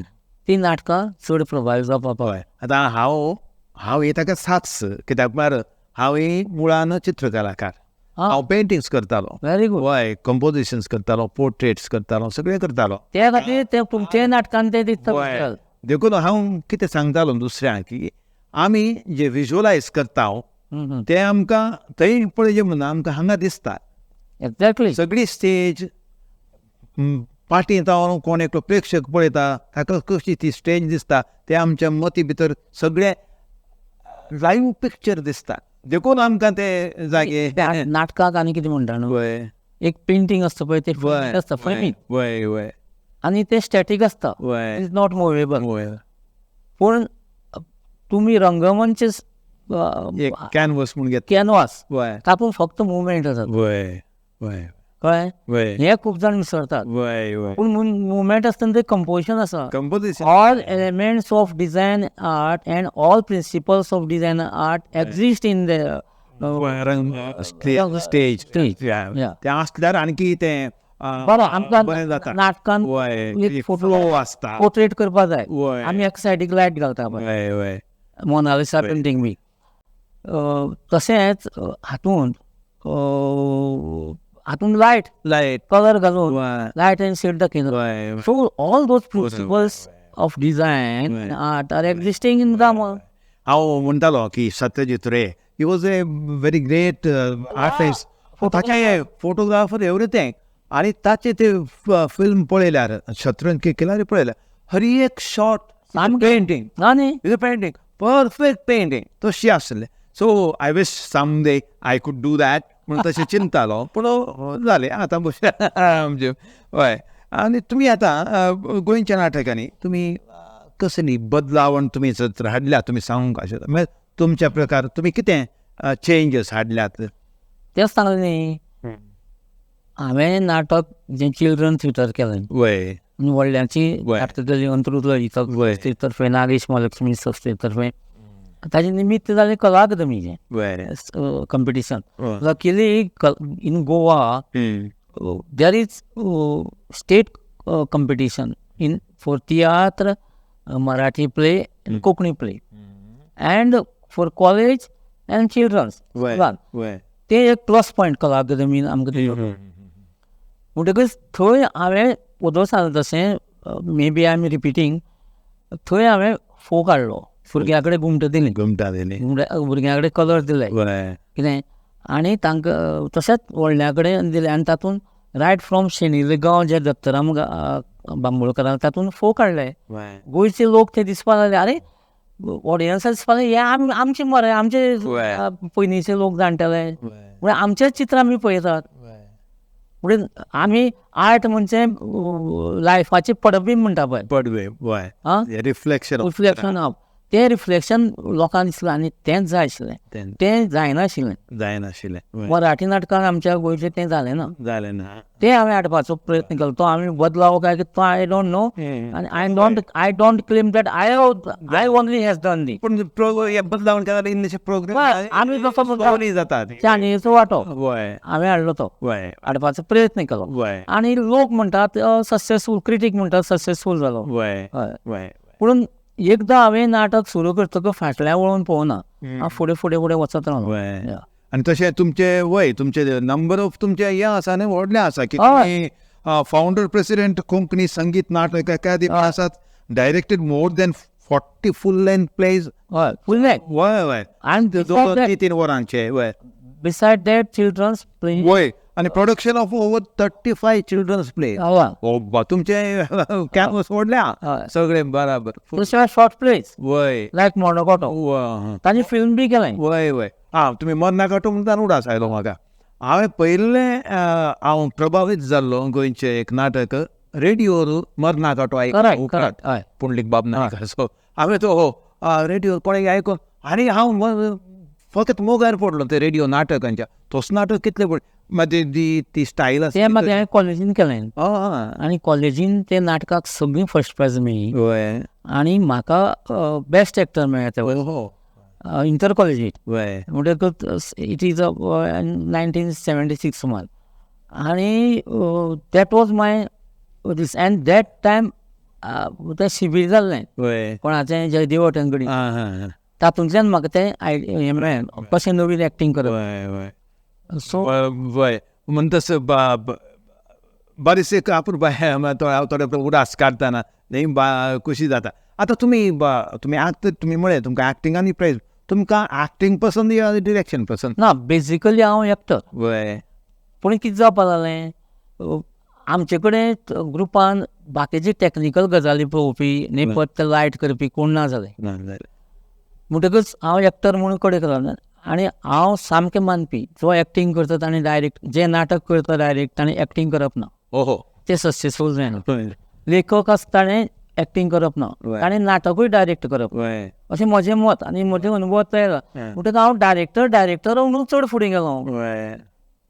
Speaker 2: ती नाटकां चड प्रभावी जावपाक पावल्या.
Speaker 1: आतां हांव हांव हे ताका साक्ष, कित्याक म्हळ्यार हांव मुळान चित्रकलाकार, हांव पेंटिंग्स करतालो,
Speaker 2: व्हेरी गूड,
Speaker 1: वय, कंपोजिशन्स करतालो, पोर्ट्रेट्स करतालो, सगळें करतालो.
Speaker 2: त्या खातीर ते तुमचे नाटकान ते दिसता.
Speaker 1: देखून हांव कितें सांगतालो दुसऱ्यांक की आमी जे विज्युअलायज करता ते आमकां थंय पळय म्हणून आमकां हांगा दिसता.
Speaker 2: एक्झॅक्टली,
Speaker 1: सगळी स्टेज पाटी जावन कोण एकलो प्रेक्षक पळयता ताका कशी ती स्टेज दिसता, ते आमच्या मती भितर सगळे लायव्ह पिक्चर दिसता, देखून आमकां ते जागे.
Speaker 2: नाटकाक आनी कितें म्हणटा न्हू, एक पेंटींग आसता पळय, तें आसता फ्रेमींग,
Speaker 1: वय वय,
Speaker 2: आनी तें स्टॅटीक आसता, is not मुवेबल. पूण तुमी रंगमंच
Speaker 1: कॅनवास म्हूण घेता,
Speaker 2: कॅनवास, तातूंत फक्त मुवमेंट आसा.
Speaker 1: वय वय,
Speaker 2: कळ्ळें, हें खूब जाण विसरतात. पूण मुवमेंट आसतना तें कंपोजिशन आसा. All elements of design art and all principles of design art exist in the
Speaker 1: stage. तें आसल्यार आणखी तें
Speaker 2: बरें आमकां नाटकान
Speaker 1: फ्लो आसता,
Speaker 2: पोर्ट्रेट करपाक जाय. आमी एक सायडीक लायट घालता पळय, मोनालिसा पेंटींग बी तशेंच हातूंत हातूंत लायट लायट कलर घालून लायट आनी शेड दाखयता. So all those principles of design art are existing in drama.
Speaker 1: हांव म्हणटालो की Satyajit Ray he was a very great artist, ताचे फोटोग्राफर एवरीथींग. आनी ताचे ते फिल्म पळयल्यार शतरंज के खिलाडी पळयल्यार हर एक shot painting is a painting, perfect painting तशी आसलें. So I wish some day I could do that म्हणून तशें चिंतालो, पूण जालें आतां आमचें. हय, आनी तुमी आतां गोंयच्या नाटकांनी तुमी कसली बदलावण तुमी जर हाडल्या, तुमी सांगूंक शकता म्हळ्यार तुमच्या प्रकार तुमी कितें चेंजीस हाडल्यात?
Speaker 2: तेंच सांगलें न्ही, हांवें नाटक जें चिल्ड्रन थिएटर केलें,
Speaker 1: वय
Speaker 2: व्हडल्यांची नाटकां केली अंत्रूज ललिता तर्फे, नागेश महालक्ष्मी संस्थे तर्फे. ताजें निमित्त जालें कला अकादमीचें competition. Luckily in Goa there is state competition in for tiatr, Marathi play and Konkani play, and for college and children's. तें एक प्लस पॉयंट कला अकादमीन आमकां दिलो. म्हणटकच थंय हांवें वोदोळ सांगलें तशें, maybe I am repeating, थंय हांवें फोक हाडलो, भुरग्यां कडेन घुमटां दिलीं, भुरग्यां कडेन कलर दिले कितें, आनी तांकां तशेंच व्हडल्यां कडेन दिलें. आनी तातूंत रायट फ्रॉम शेणिल्ले गांव जे दत्तराम बांबोळकारान तातूंत फोक हाडले. गोंयचे लोक ते दिसपाक लागले, आरे ऑडियन्साक दिसपाक लागलें हे आमचे मरे, आमचे पयलींचे लोक जाणटेले, म्हळ्यार आमचेच चित्र आमी पळयतात. म्हणजे आमी आर्ट म्हणजे लायफाचें पडबींब म्हणटा पळय,
Speaker 1: पडबींब, रिफ्लेक्शन,
Speaker 2: रिफ्लेक्शन ऑफ तें रिफ्लेक्शन लोकांक दिसलें आनी तेंच जाय आशिल्लें, तें जायनाशिल्लें,
Speaker 1: जायनाशिल्लें.
Speaker 2: मराठी नाटकान आमच्या गोंयचें तें जालें ना,
Speaker 1: जालें ना.
Speaker 2: तें हांवें हाडपाचो प्रयत्न केलो. तो आमी बदलाव काय तो I don't know, आनी I don't claim that I only has done the.
Speaker 1: पूण बदलावन केल्यार इल्लेशे प्रोग्राम
Speaker 2: आमी जसो
Speaker 1: जाता
Speaker 2: चानयेचो वांटो हांवें हाडलो, तो हाडपाचो प्रयत्न केलो. आनी लोक म्हणटात सक्सेसफूल, क्रिटीक म्हणटात सक्सेसफूल जालो. पूण एकदां हांवें नाटक सुरू करतकच फाटल्यान वळोवन पळोवना, हांव फुडें फुडें फुडें वचत रावलो.
Speaker 1: आनी तशें तुमचे वय तुमचे नंबर ऑफ तुमचे हें आसा न्ही, व्हडलें आसा की तुमी फावंडर प्रेसिडेंट कोंकणी संगीत नाटक अकादमी आसात, directed more than 40 full length plays.
Speaker 2: हय, फूल लेंथ.
Speaker 1: वय वय,
Speaker 2: आनी
Speaker 1: 2-3 3 वरांचे. वय,
Speaker 2: बिसायड that children's play.
Speaker 1: वय, आनी production of over 35 children's play. तुमचे कॅनवस व्हडल्या सगळे बराबर.
Speaker 2: शॉर्ट प्लेज
Speaker 1: वय,
Speaker 2: लायक मर्णकाटो, तांचे फिल्म बी केलें.
Speaker 1: वय वय, आं तुमी मर्णकाटो म्हणटा उडास आयलो म्हाका. हांवें पयलें हांव प्रभावीत जाल्लो गोंयचें एक नाटक रेडियोर मर्णकाटो आयकून, पुंडलीक बाब नायकाचो. हांवें तो रेडियोर कोणें आयकून आनी हांव फकत मोगार पडलो ते रेडियो नाटकांच्या. तोच नाटक कितलें पड मागीर ती स्टायल आसा
Speaker 2: तें मागीर हांवें कॉलेजीन केलें. आनी कॉलेजीन ते नाटकाक सगळीं फर्स्ट प्रायज मेळ्ळी आनी म्हाका बेस्ट एक्टर मेळ्ळें ते इंटर कॉलेजीत. म्हणटकच it is 1976 सुमार. आनी that was my this. And that time तें शिबीर जाल्लें कोणाचें जयदेव हॉटेल कडेन, तातूंतल्यान म्हाका तें हें मेळ्ळें कशें नवीन एक्टींग करप. सो
Speaker 1: वय म्हणटस बारीक आपूण थोडे उडास काडटना न्ही खुशी जाता. आतां तुमी तुमी एक्टर, तुमी म्हळें तुमकां एक्टिंगान प्रायज, तुमकां एक्टींग पसंद या डिरेक्शन पसंद?
Speaker 2: ना, बेजिकली हांव एक्टर.
Speaker 1: वय,
Speaker 2: पूण कितें जावपा लागलें, आमचे कडेन ग्रुपान बाकीचे टॅक्निकल गजाली पळोवपी, नेपथ्य लायट करपी कोण ना जाले. म्हणटकच हांव एक्टर म्हणून कडेन केलो. आनी हांव सामकें मानपी जो एक्टींग करता ताणें डायरेक्ट, जें नाटक करता डायरेक्ट ताणें एक्टींग करप ना, तें सक्सेसफूल जायना. लेखक आसता ताणें एक्टींग करप ना, ताणें नाटकूय डायरेक्ट करप, अशें म्हजें मत आनी म्हजें अनुभव तयार जाला. म्हणटकच हांव डायरेक्टर म्हणून चड फुडें गेलो.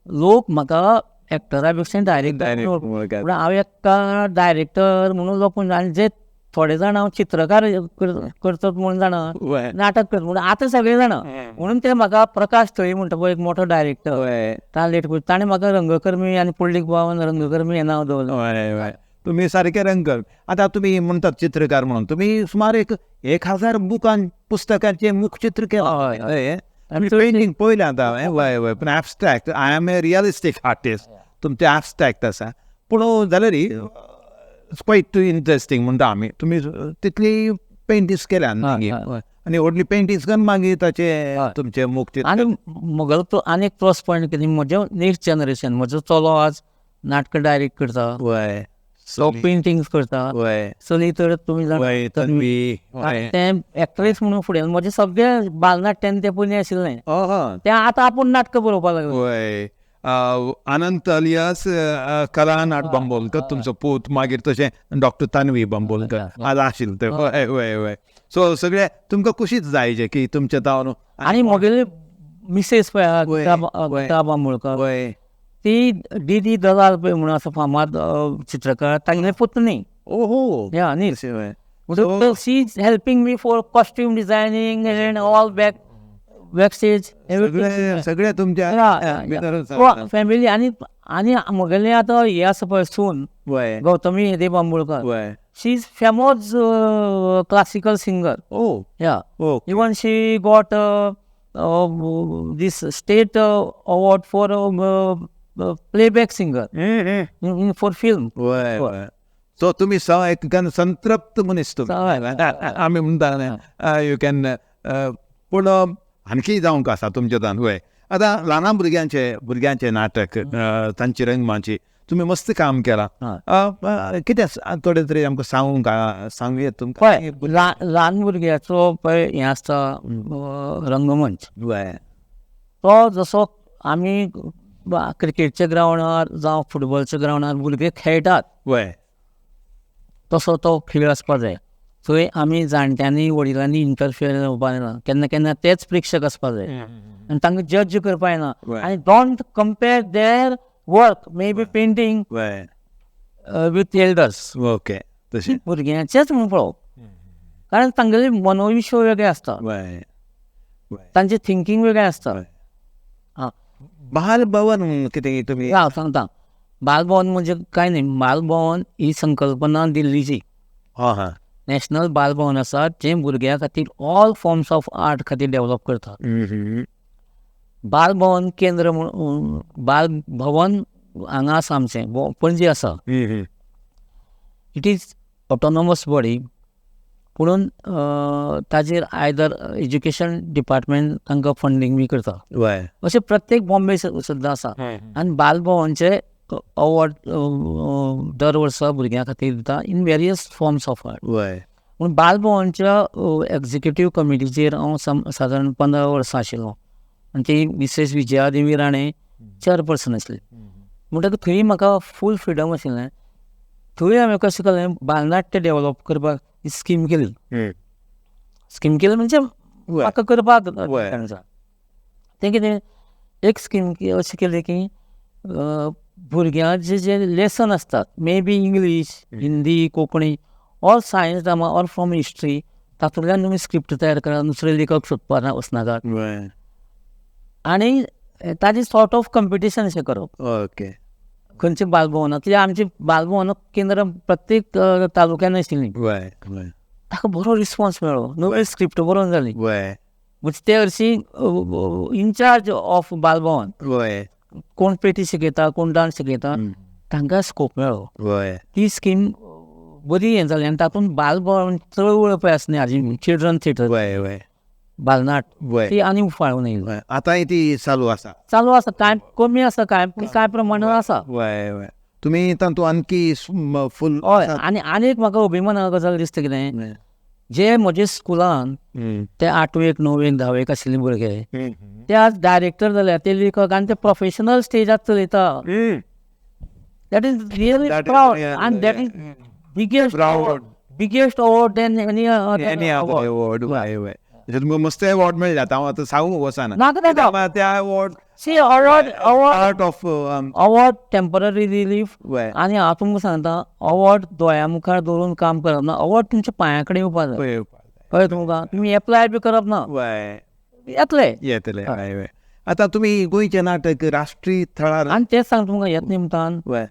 Speaker 2: लोक म्हाका एक्टरा पेक्षा डायरेक्टर. पूण हांव एका डायरेक्टर म्हणून लोक, आनी जे थोडे जाण हांव चित्रकार करतात म्हणून जाणा, नाटक करता म्हणून आतां सगळे जाणा, म्हणून ते म्हाका प्रकाश थळी म्हणटा पळय एक मोठो डायरेक्टर ताणें लेट, ताणें म्हाका रंगकर्मी आनी पुंडलीक बाबान रंगकर्मी हें नांव दवरलें.
Speaker 1: तुमी सारके रंगकर्मी. आतां तुमी म्हणटात चित्रकार म्हणून, तुमी सुमार 1000 बुकां पुस्तकांचें मुखचित्र केलां. पेंटींग पळयलें आतां हांवें. वय वय, पूण abstract, I am a realistic artist, तुमचें एबस्ट्रेक्ट आसा, पूण जाल्यार it's quite interesting म्हणटा आमी. तुमी तितली पेंटिंग्स केल्या आनी व्हडली पेंटिंग्स करून मागीर ताचे तुमचें मुखचित्र.
Speaker 2: आनी म्हगेलो तो आनी एक प्लस पॉयंट कितें, म्हजें नेक्स्ट जनरेशन, म्हजो चलो आज नाटकां डायरेक्ट करता,
Speaker 1: वय,
Speaker 2: तो पेंटिंग्स करता,
Speaker 1: वय,
Speaker 2: चली तर तुमी
Speaker 1: तन्वी
Speaker 2: तें एक्ट्रेस म्हणून फुडें. म्हजें सगळें बालनाट्यान तें पयलीं आशिल्लें, तें आतां आपूण नाटकां बरोवपाक लागलें.
Speaker 1: वय, अनंत अलियास कलानाट बांबोलकर तुमचो पूत, मागीर तशें डॉक्टर तन्वी बांबोलकर आज आशिल्लें तें. वय वय वय, सो सगळें तुमकां खुशीच जाय जे की तुमचें तावन.
Speaker 2: आनी म्हगेली मिसेस पळय गीता बांबोळकर,
Speaker 1: वय,
Speaker 2: ती डी डी दलाल पळय म्हणून आसा फामाद चित्रकार, तांगेली पुतणी.
Speaker 1: ओहो,
Speaker 2: या न्ही, she is helping me for costume designing and all back backstage
Speaker 1: सगळे तुमच्या
Speaker 2: फॅमिली. आनी आनी म्हगेलें आतां हें आसा पळय सून Gautami Hede Bambolkar, she is famous classical singer.
Speaker 1: Oh
Speaker 2: yeah, even she got this state award for playback singer for film.
Speaker 1: वय, सो तुमी एक संतृप्त मनीस तुमी, आमी म्हणटा you can. पूण आणखी जावंक आसा तुमच्या तान. वय, आतां ल्हान भुरग्यांचें नाटक, तांची रंगमाची तुमी मस्त काम केलां, कितें थोडें तरी आमकां सांगूंक सांगूं तुमकां?
Speaker 2: पळय, ल्हान भुरग्याचो पळय हें आसता रंगमंच.
Speaker 1: वय,
Speaker 2: तो जसो आमी क्रिकेटच्या ग्रावंडार जावं फुटबॉलच्या ग्रावंडार भुरगे खेळटात,
Speaker 1: वय,
Speaker 2: तसो तो खेळ आसपाक जाय. थंय आमी जाणट्यांनी वडिलांनी इंटरफियर जावपाक जायना, केन्ना केन्ना तेच प्रेक्षक आसपाक जाय आनी तांकां जज करपाक जायना. आनी don't compare their work, may be painting with elders.
Speaker 1: Okay, तशें
Speaker 2: भुरग्यांचेच म्हणून पळोवप, कारण तांगेलें मनोविश्व वेगळें आसता, तांचें थिंकींग वेगळें आसता.
Speaker 1: बाल भवन कितें तुमी?
Speaker 2: हांव सांगता, बाल भवन म्हणजे कांय न्ही, बाल भवन ही संकल्पना दिल्लीची.
Speaker 1: हां हां,
Speaker 2: नॅशनल बाल भवन आसा जें भुरग्यां खातीर ऑल फॉर्म्स ऑफ आर्ट खातीर डेव्हलप करता. बाल भवन केंद्र म्हणून बाल भवन हांगा आसा आमचें पणजे आसा. It is autonomous body, पुणून ताजेर आयदर एज्युकेशन डिपार्टमेंट तांकां फंडींग बी करता. अशें प्रत्येक बॉम्बे सुद्दां आसा. आनी बाल भवनचे अवॉर्ड दर वर्सा भुरग्यां खातीर दिता in various forms of art. पूण बाल भवनच्या एग्जिक्युटीव कमिटीचेर हांव सादारण 15 वर्सां आशिल्लो आनी ती मिसेस विजयादेवी राणे चेअरपर्सन आसली. म्हणटकच थंय म्हाका फूल फ्रिडम आशिल्लें. थंय हांवें कशें केलें, बालनाट्य डेव्हलप करपाक स्कीम केली. स्कीम केली म्हणजे म्हाका करपाक तें कितें एक स्कीम अशी केली की भुरग्यांचे जे लेसन आसतात, may be English, Hindi, Konkani or science drama or from history, तातूंतल्यान तुमी स्क्रिप्ट तयार करा, दुसरे लेखक सोदपाक वचनाकात आनी ताजें सॉर्ट ऑफ कंपिटिशन अशें करप.
Speaker 1: ओके,
Speaker 2: खंयच्या बालभवनांत, कित्याक आमची बालभवनां केंद्रां प्रत्येक तालुक्यान आशिल्लीं. ताका बरो रिस्पॉन्स मेळ्ळो, नवी स्क्रिप्ट बरोवन जाली. म्हणजे ते हरशीं इनचार्ज ऑफ बालभवन, कोण पेटी शिकयता, कोण डान्स शिकयता, तांकां स्कोप मेळ्ळो. ती स्कीम बरी हें जाली आनी तातूंत बालभवन चळवळ पळय आसा न्ही हाजी, चिल्ड्रन थिएटर, बालनाट, ती आनी उफाळून येयली.
Speaker 1: आतांय ती चालू आसा?
Speaker 2: चालू आसा, कांय कमी आसा, कांय पूण कांय प्रमाणान आसा.
Speaker 1: तुमी तातूंत आणखी फूल.
Speaker 2: हय, आनी आनी एक म्हाका अभिमाना गजाल दिसता कितें, जे म्हजे स्कुलान ते 8वेक 9वेक 10वेक आशिल्ले भुरगे ते आज डायरेक्टर जाल्या, ते लेखक आनी ते प्रोफेशनल स्टेजार चलयता. That is really proud आनी that is biggest award than any
Speaker 1: award. तुमकां मस्त अवॉर्ड मेळ्ळा, हांव आतां सांगूंक वचना त्या award
Speaker 2: See award award
Speaker 1: art of
Speaker 2: award temporary relief.
Speaker 1: वय.
Speaker 2: आनी हांव तुमकां सांगता, अवॉर्ड दोळ्या मुखार दवरून काम करप ना, अवॉर्ड तुमच्या पांया कडेन येवपा जाय. कळ्ळें तुमकां? तुमी एप्लाय बी करप ना,
Speaker 1: वय
Speaker 2: येतले.
Speaker 1: येतले. हय वय. आतां तुमी गोंयचें नाटक राष्ट्रीय थळार
Speaker 2: आनी तेंच सांगता तुमकां, ह्याच निमतान
Speaker 1: वय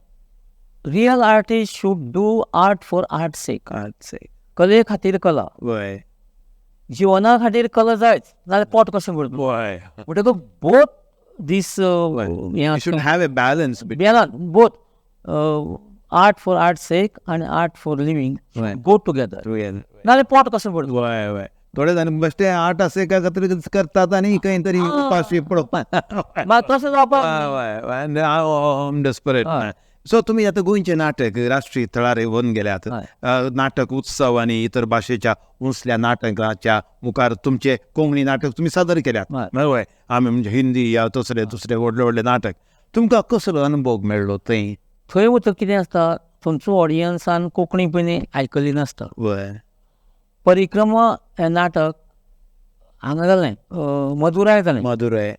Speaker 2: real artist should do art for art sake.
Speaker 1: Art sake.
Speaker 2: कले खातीर कला,
Speaker 1: वय
Speaker 2: जिवना खातीर कला जायच, नाजाल्यार पोट कशें भरतलो?
Speaker 1: वय.
Speaker 2: म्हणटकूच बोथ दीस हें
Speaker 1: You should have a balance between
Speaker 2: balance, both art for art sake आनी art for living go together, नाजाल्यार पोट कशें भरतलो?
Speaker 1: वय वय. थोडे जाण बेश्टे आर्ट असे का खातीर करतात आनी खंय तरी उपाशी पडोवपाक.
Speaker 2: मागीर तशें जावपाक
Speaker 1: वय वय, हांव डेस्परेट. सो तुमी आतां गोंयचें नाटक राष्ट्रीय थळार व्हरून गेल्यात, नाटक उत्सव आनी इतर भाशेच्या उंचल्या नाटकाच्या मुखार तुमचे कोंकणी नाटक तुमी सादर केल्यात. हय, आमी म्हणजे हिंदी या दुसरे दुसरे व्हडले व्हडले नाटक, तुमकां कसलो अनुभव मेळ्ळो थंय?
Speaker 2: थंय वतकच कितें आसता, थंयचो ऑडियन्सान कोंकणी पयलीं आयकल्ली नासता.
Speaker 1: वय.
Speaker 2: परिक्रमा हें नाटक हांगा जालें, मदुराय जालें.
Speaker 1: मदुराय.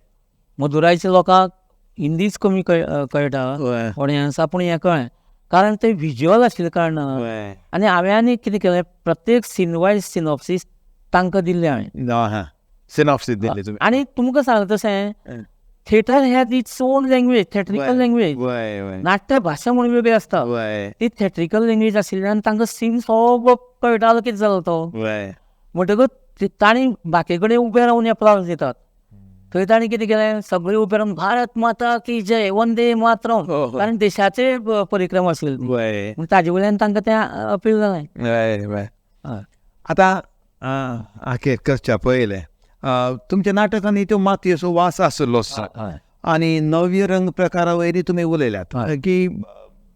Speaker 2: मदुरायच्या लोकांक हिंदीच कमी कळटा ऑडियन्सा, पूण हें कळ्ळें कारण तें विज्युअल आशिल्ल्या कारणान. आनी हांवें आनी कितें केलें, प्रत्येक सीन वायज सिनॉप्सीस तांकां दिल्लें हांवें.
Speaker 1: सिनॉप्सीस दिल्ली तुमी.
Speaker 2: आनी तुमकां सांगता तशें theatre has its own language, theatrical language. नाट्य भाशा म्हणून वेगळी आसता, ती थेट्रिकल लँग्वेज आशिल्ल्यान तांकां सीन सगळो कळटालो कितें जालो तो. म्हणटकच तांणी बाकी कडेन उबे रावन एप्लावज दितात, थंय तांणी कितें केलें, सगळे उबे रावन भारत माता की जय, वंदे मातरम, कारण देशाचे परिक्रमा आशिल्ली, म्हूण ताजे वयल्यान तांकां तें अपील जालें.
Speaker 1: आतां आखेर करच्या पयलें तुमच्या नाटकांनी त्यो मातयेचो वास आशिल्लो आनी नव्य रंग प्रकारा वयली तुमी उलयल्यात की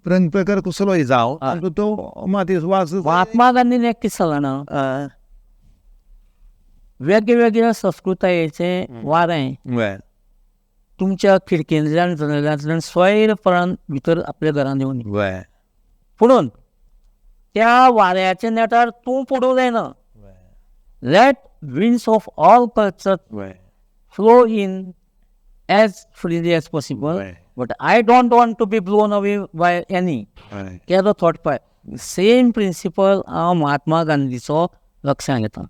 Speaker 1: रंग प्रकार कसलोय जावं तो मातयेचो वास.
Speaker 2: महात्मा गांधीन एक कितें सांगलां ना, वेगळे संस्कृतायेचें वारें तुमच्या खिडकेंतल्यान जनेलांतल्यान स्वैरपणान भितर आपल्या घरांत येवन, पुणून त्या वाऱ्याच्या नेटार तूं पडूंक जायना. Let winds of all culture flow in as freely as possible, but I don't want to be blown away by any. केदो थॉट पळय. सेम प्रिंसिपल हांव महात्मा गांधीचो लक्षांत घेता.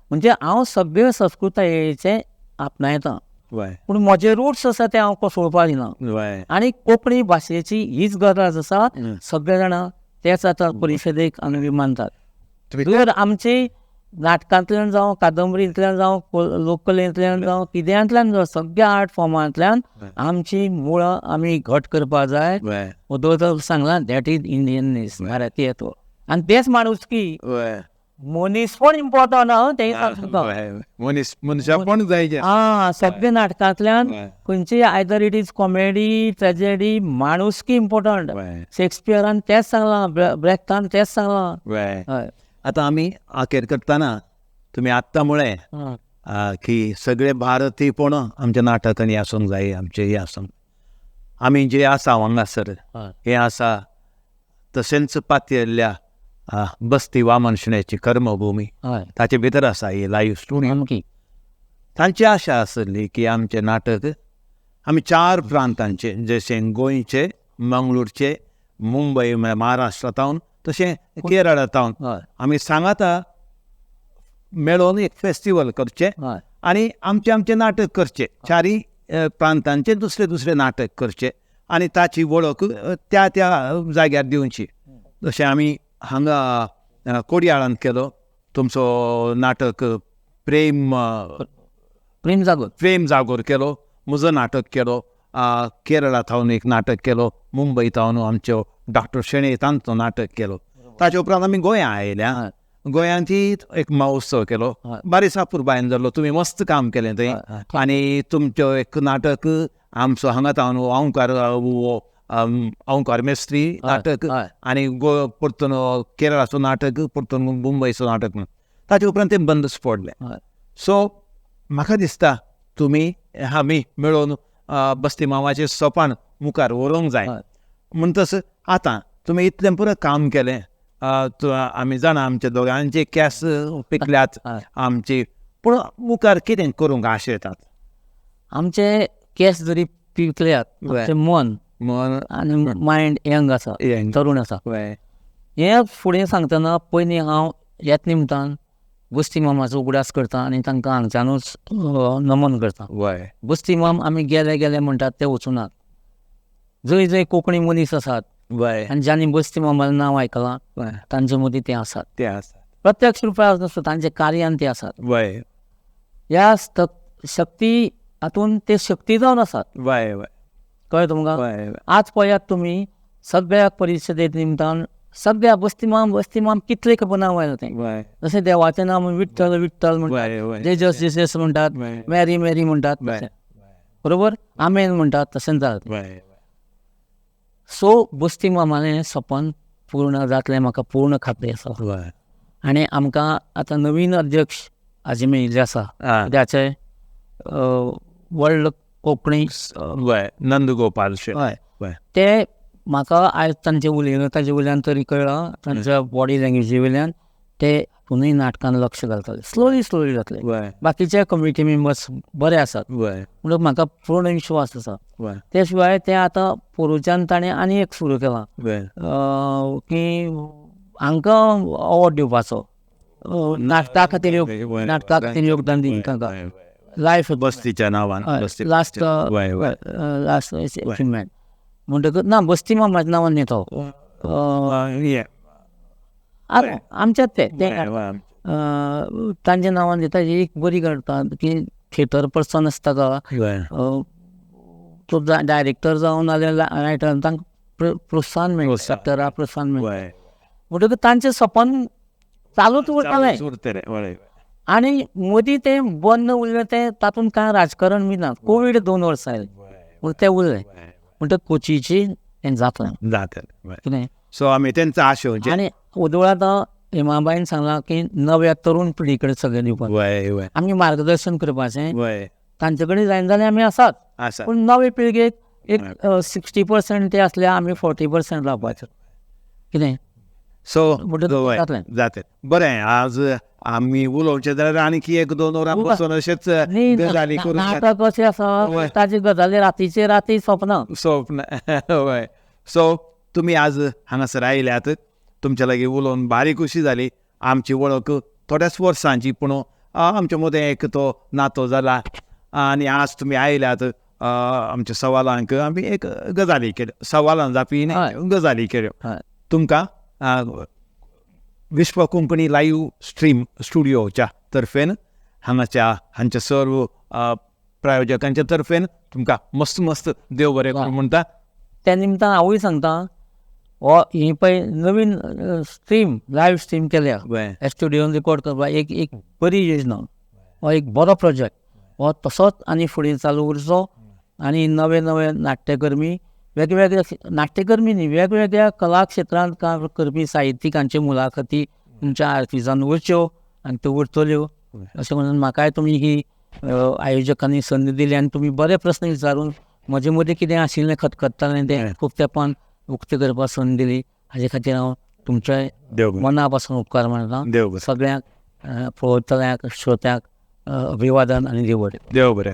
Speaker 2: म्हणजे हांव सगळे संस्कृतायेचे आपणायता, पूण म्हजे रुट्स आसा ते हांव कोसळपाक दिना. आनी कोंकणी भाशेची हीच गरज आसा, सगळे जाणां तेच आतां परिशदेक आमी मानतात. जर आमची नाटकांतल्यान जावं, कादंबरींतल्यान जावं, लोककलेंतल्यान जावं, कित्यांतल्यान जावं, सगळ्या आर्ट फॉर्मांतल्यान आमची मुळां आमी घट करपाक जाय. वदोळ सांगलां, that is इंडियननेस, भारतीयत्व. आनी तेच माणुसकी, मनीसपण इम्पॉर्टंट आहा, तें सांगता.
Speaker 1: मनशापण जाय.
Speaker 2: आं, सगळ्या नाटकांतल्यान खंयची, either it is comedy, tragedy, माणुसकी इम्पॉर्टंट. शेक्सपियरान तेंच सांगलां, ब्रेख्तान तेंच सांगलां. हय.
Speaker 1: आतां आमी आखेर करतना तुमी आत्तां म्हळें की सगळे भारतीयपण आमच्या नाटकांनी आसूंक जाय, आमचें हें आसूंक, आमी जे आसा हांगासर हें आसा तशेंच पातयेल्ल्या बस्ती वामन शणैची कर्मभुमी, ताचे भितर आसा ही लायव्ह स्टुडियो. तांची आशा आसली की आमचें नाटक आमी चार प्रांतांचे, जशें गोंयचे, मंगळूरचे, मुंबय महाराष्ट्रांतावन, तशें केरळांतावन आमी सांगाता मेळोन एक फेस्टिवल करचें आनी आमचें आमचें नाटक करचें, चारी प्रांतांचे दुसरे दुसरे नाटक करचें आनी ताची वळख त्या त्या जाग्यार दिवची. जशें आमी हांगा कोडयाळांत केलो तुमचो नाटक प्रेम
Speaker 2: प्रेम जागोर,
Speaker 1: प्रेम जागोर केलो, म्हजो नाटक केलो, केरळा थावन एक नाटक केलो, मुंबय थावन आमच्यो डॉक्टर शेणै तांचो नाटक केलो. ताचे उपरांत आमी गोंया आयल्या, गोंयांत एक महोत्सव केलो, बारीसापूर बायन जाल्लो, तुमी मस्त काम केलें थंय. आनी तुमचो एक नाटक आमचो हांगा थावन ओंकार ओंकार मेस्त्री नाटक, आनी परतून केरळाचो नाटक, परतून मुंबयचो नाटक, ताचे उपरांत तें बंदच पडलें. सो म्हाका दिसता तुमी आमी मेळोवन बस्ती मामाचें सोपान मुखार व्हरूंक जाय. म्हणटच आतां तुमी इतलें पुरो काम केलें, आमी जाणा आमच्या दोगांचे केंस पिकल्यात आमची, पूण मुखार कितें करूंक आशेतात?
Speaker 2: आमचे केस जरी पिकल्यात आमचें मन
Speaker 1: मन
Speaker 2: आनी मायंड यंग आसा, तरूण आसा. हें फुडें सांगतना पयलीं हांव ह्याच निमतान बस्ती मामाचो उगडास करता आनी तांकां हांगच्यानूच नमन करता. बस्ती माम आमी गेले गेले म्हणटात ते वचुनात. जंय जंय कोंकणी मनीस आसात आनी ज्यांनी बस्ती मामालें नांव आयकलां तांचे मदीं ते आसात.
Speaker 1: ते आसात
Speaker 2: प्रत्यक्ष रुपान नासता, तांच्या कार्यान ते आसात. ह्या शक्ती हातून ते शक्ती जावन आसात. कळ्ळें तुमकां? आज पळयात तुमी सगळ्या परिशदे निमतान सगळ्या बस्तीमाम बस्तीमाम कितले खबर नांव आयलां तें. जशें देवाचें नांव विठ्ठल विठ्ठल म्हणटात, जेजस जेजस म्हणटात, मॅरी मॅरी म्हणटात, बरोबर, आमेन म्हणटात, तशेंच जालें. सो बस्ती मामालें हें सपन पूर्ण जातलें म्हाका पूर्ण खात्री आसा. आनी आमकां आतां नवीन अध्यक्ष हाजे मेळिल्ले आसा, त्याचे वर्ल्ड कोंकणी
Speaker 1: नंदगोपाल
Speaker 2: हय, ते म्हाका आयज तांचे उलयलें ताजे वयल्यान तरी कळ्ळां, तांच्या बॉडी लँग्वेजी वयल्यान ते पुनूय नाटकान लक्ष घालतले, स्लोली स्लोली जातले. बाकीचे कमिटी मेंबर्स बरे आसात म्हणून म्हाका पूर्ण विश्वास आसा. ते शिवाय ते आतां पोरूंच्यान ताणें आनी एक सुरू केलां की हांकां अवॉर्ड दिवपाचो, नाटका खातीर नाटका खातीर योगदान दिवपी तांकां लायफ
Speaker 1: बस्तीच्या नांवान
Speaker 2: लास्ट लास्ट अचिवमेंट म्हणटकच ना बस्ती मामाच्या नांवान न्ही तो आमच्यात ते तांच्या नांवान दिता. एक बरी करता की थिएटर पर्सन आसता का तो डायरेक्टर जावन नाजाल्यार रायटर तांकां प्रोत्साहन मेळटा, एक्टरा प्रोत्साहन मेळटा. म्हणटकच तांचें सपन चालूच उरतालें आनी मदीं तें बंद उरलें, तें तातूंत कांय राजकारण बी ना. कोवीड 2 वर्सां आयलें पूण तें उरलें. म्हणटकच कोचीची तें जातलें
Speaker 1: जातलें
Speaker 2: कितें.
Speaker 1: सो आमी तेंचो आशय
Speaker 2: आनी ओदोळ आतां हेमाबायन सांगलां की नव्या तरूण पिढी कडेन सगळें दिवपाक आमी मार्गदर्शन करपाचें, तांचे कडेन जायना जाल्यार आमी आसात, पूण नवे पिळगेक एक 60% ते आसले आमी 40% रावपाचें कितें.
Speaker 1: सो जातलें बरें. आज आमी उलोवचें जाल्यार आणकी 1-2 वरां बसून अशेंच गजाली करूं.
Speaker 2: नाटक अशें आसा ताजी गजाली रातीचे राती सोंपना
Speaker 1: सोंपना. हय, सो तुमी आज हांगासर आयल्यात, तुमच्या लागीं उलोवन भारी खोशी जाली. आमची वळख थोड्याच वर्सांची पूण आमच्या मदें एक तो नातो जाला आनी आज तुमी आयल्यात आमच्या सवालांक आमी एक गजाली केल्यो, सवालां जापी गजाली केल्यो. तुमकां विश्व कोंकणी लायव्ह स्ट्रीम स्टुडियोच्या तर्फेन हांगाच्या हांच्या सर्व प्रायोजकांच्या तर्फेन तुमकां मस्त मस्त देव बरें करूं म्हणटा.
Speaker 2: त्या निमतान हांवूय सांगता, हो ही पळय नवीन स्ट्रीम लायव्ह स्ट्रीम केल्या ह्या स्टुडियोन रिकॉर्ड करपाक एक एक बरी योजना, हो एक बरो प्रोजेक्ट, हो तसोच आनी फुडें चालू उरचो आनी नवे नवे नाट्यकर्मी वेगवेगळे नाट्यकर्मी न्ही वेगवेगळ्या कला क्षेत्रांत काम करपी साहित्यिकांच्यो मुलाखती तुमच्या आर्टिजान उरच्यो आनी त्यो उरतल्यो अशें म्हणून म्हाकाय तुमी ही आयोजकांनी संद दिली आनी तुमी बरे प्रस्न विचारून म्हजे मदीं कितें आशिल्लें खतखत्तालें तें खूब तेंपान उक्तें करपाक संद दिली, हाजे खातीर हांव तुमचे मना पासून उपकार मानता. सगळ्यांक पळोवतल्यांक श्रोत्यांक अभिवादन आनी देव बरें.
Speaker 1: देव बरें.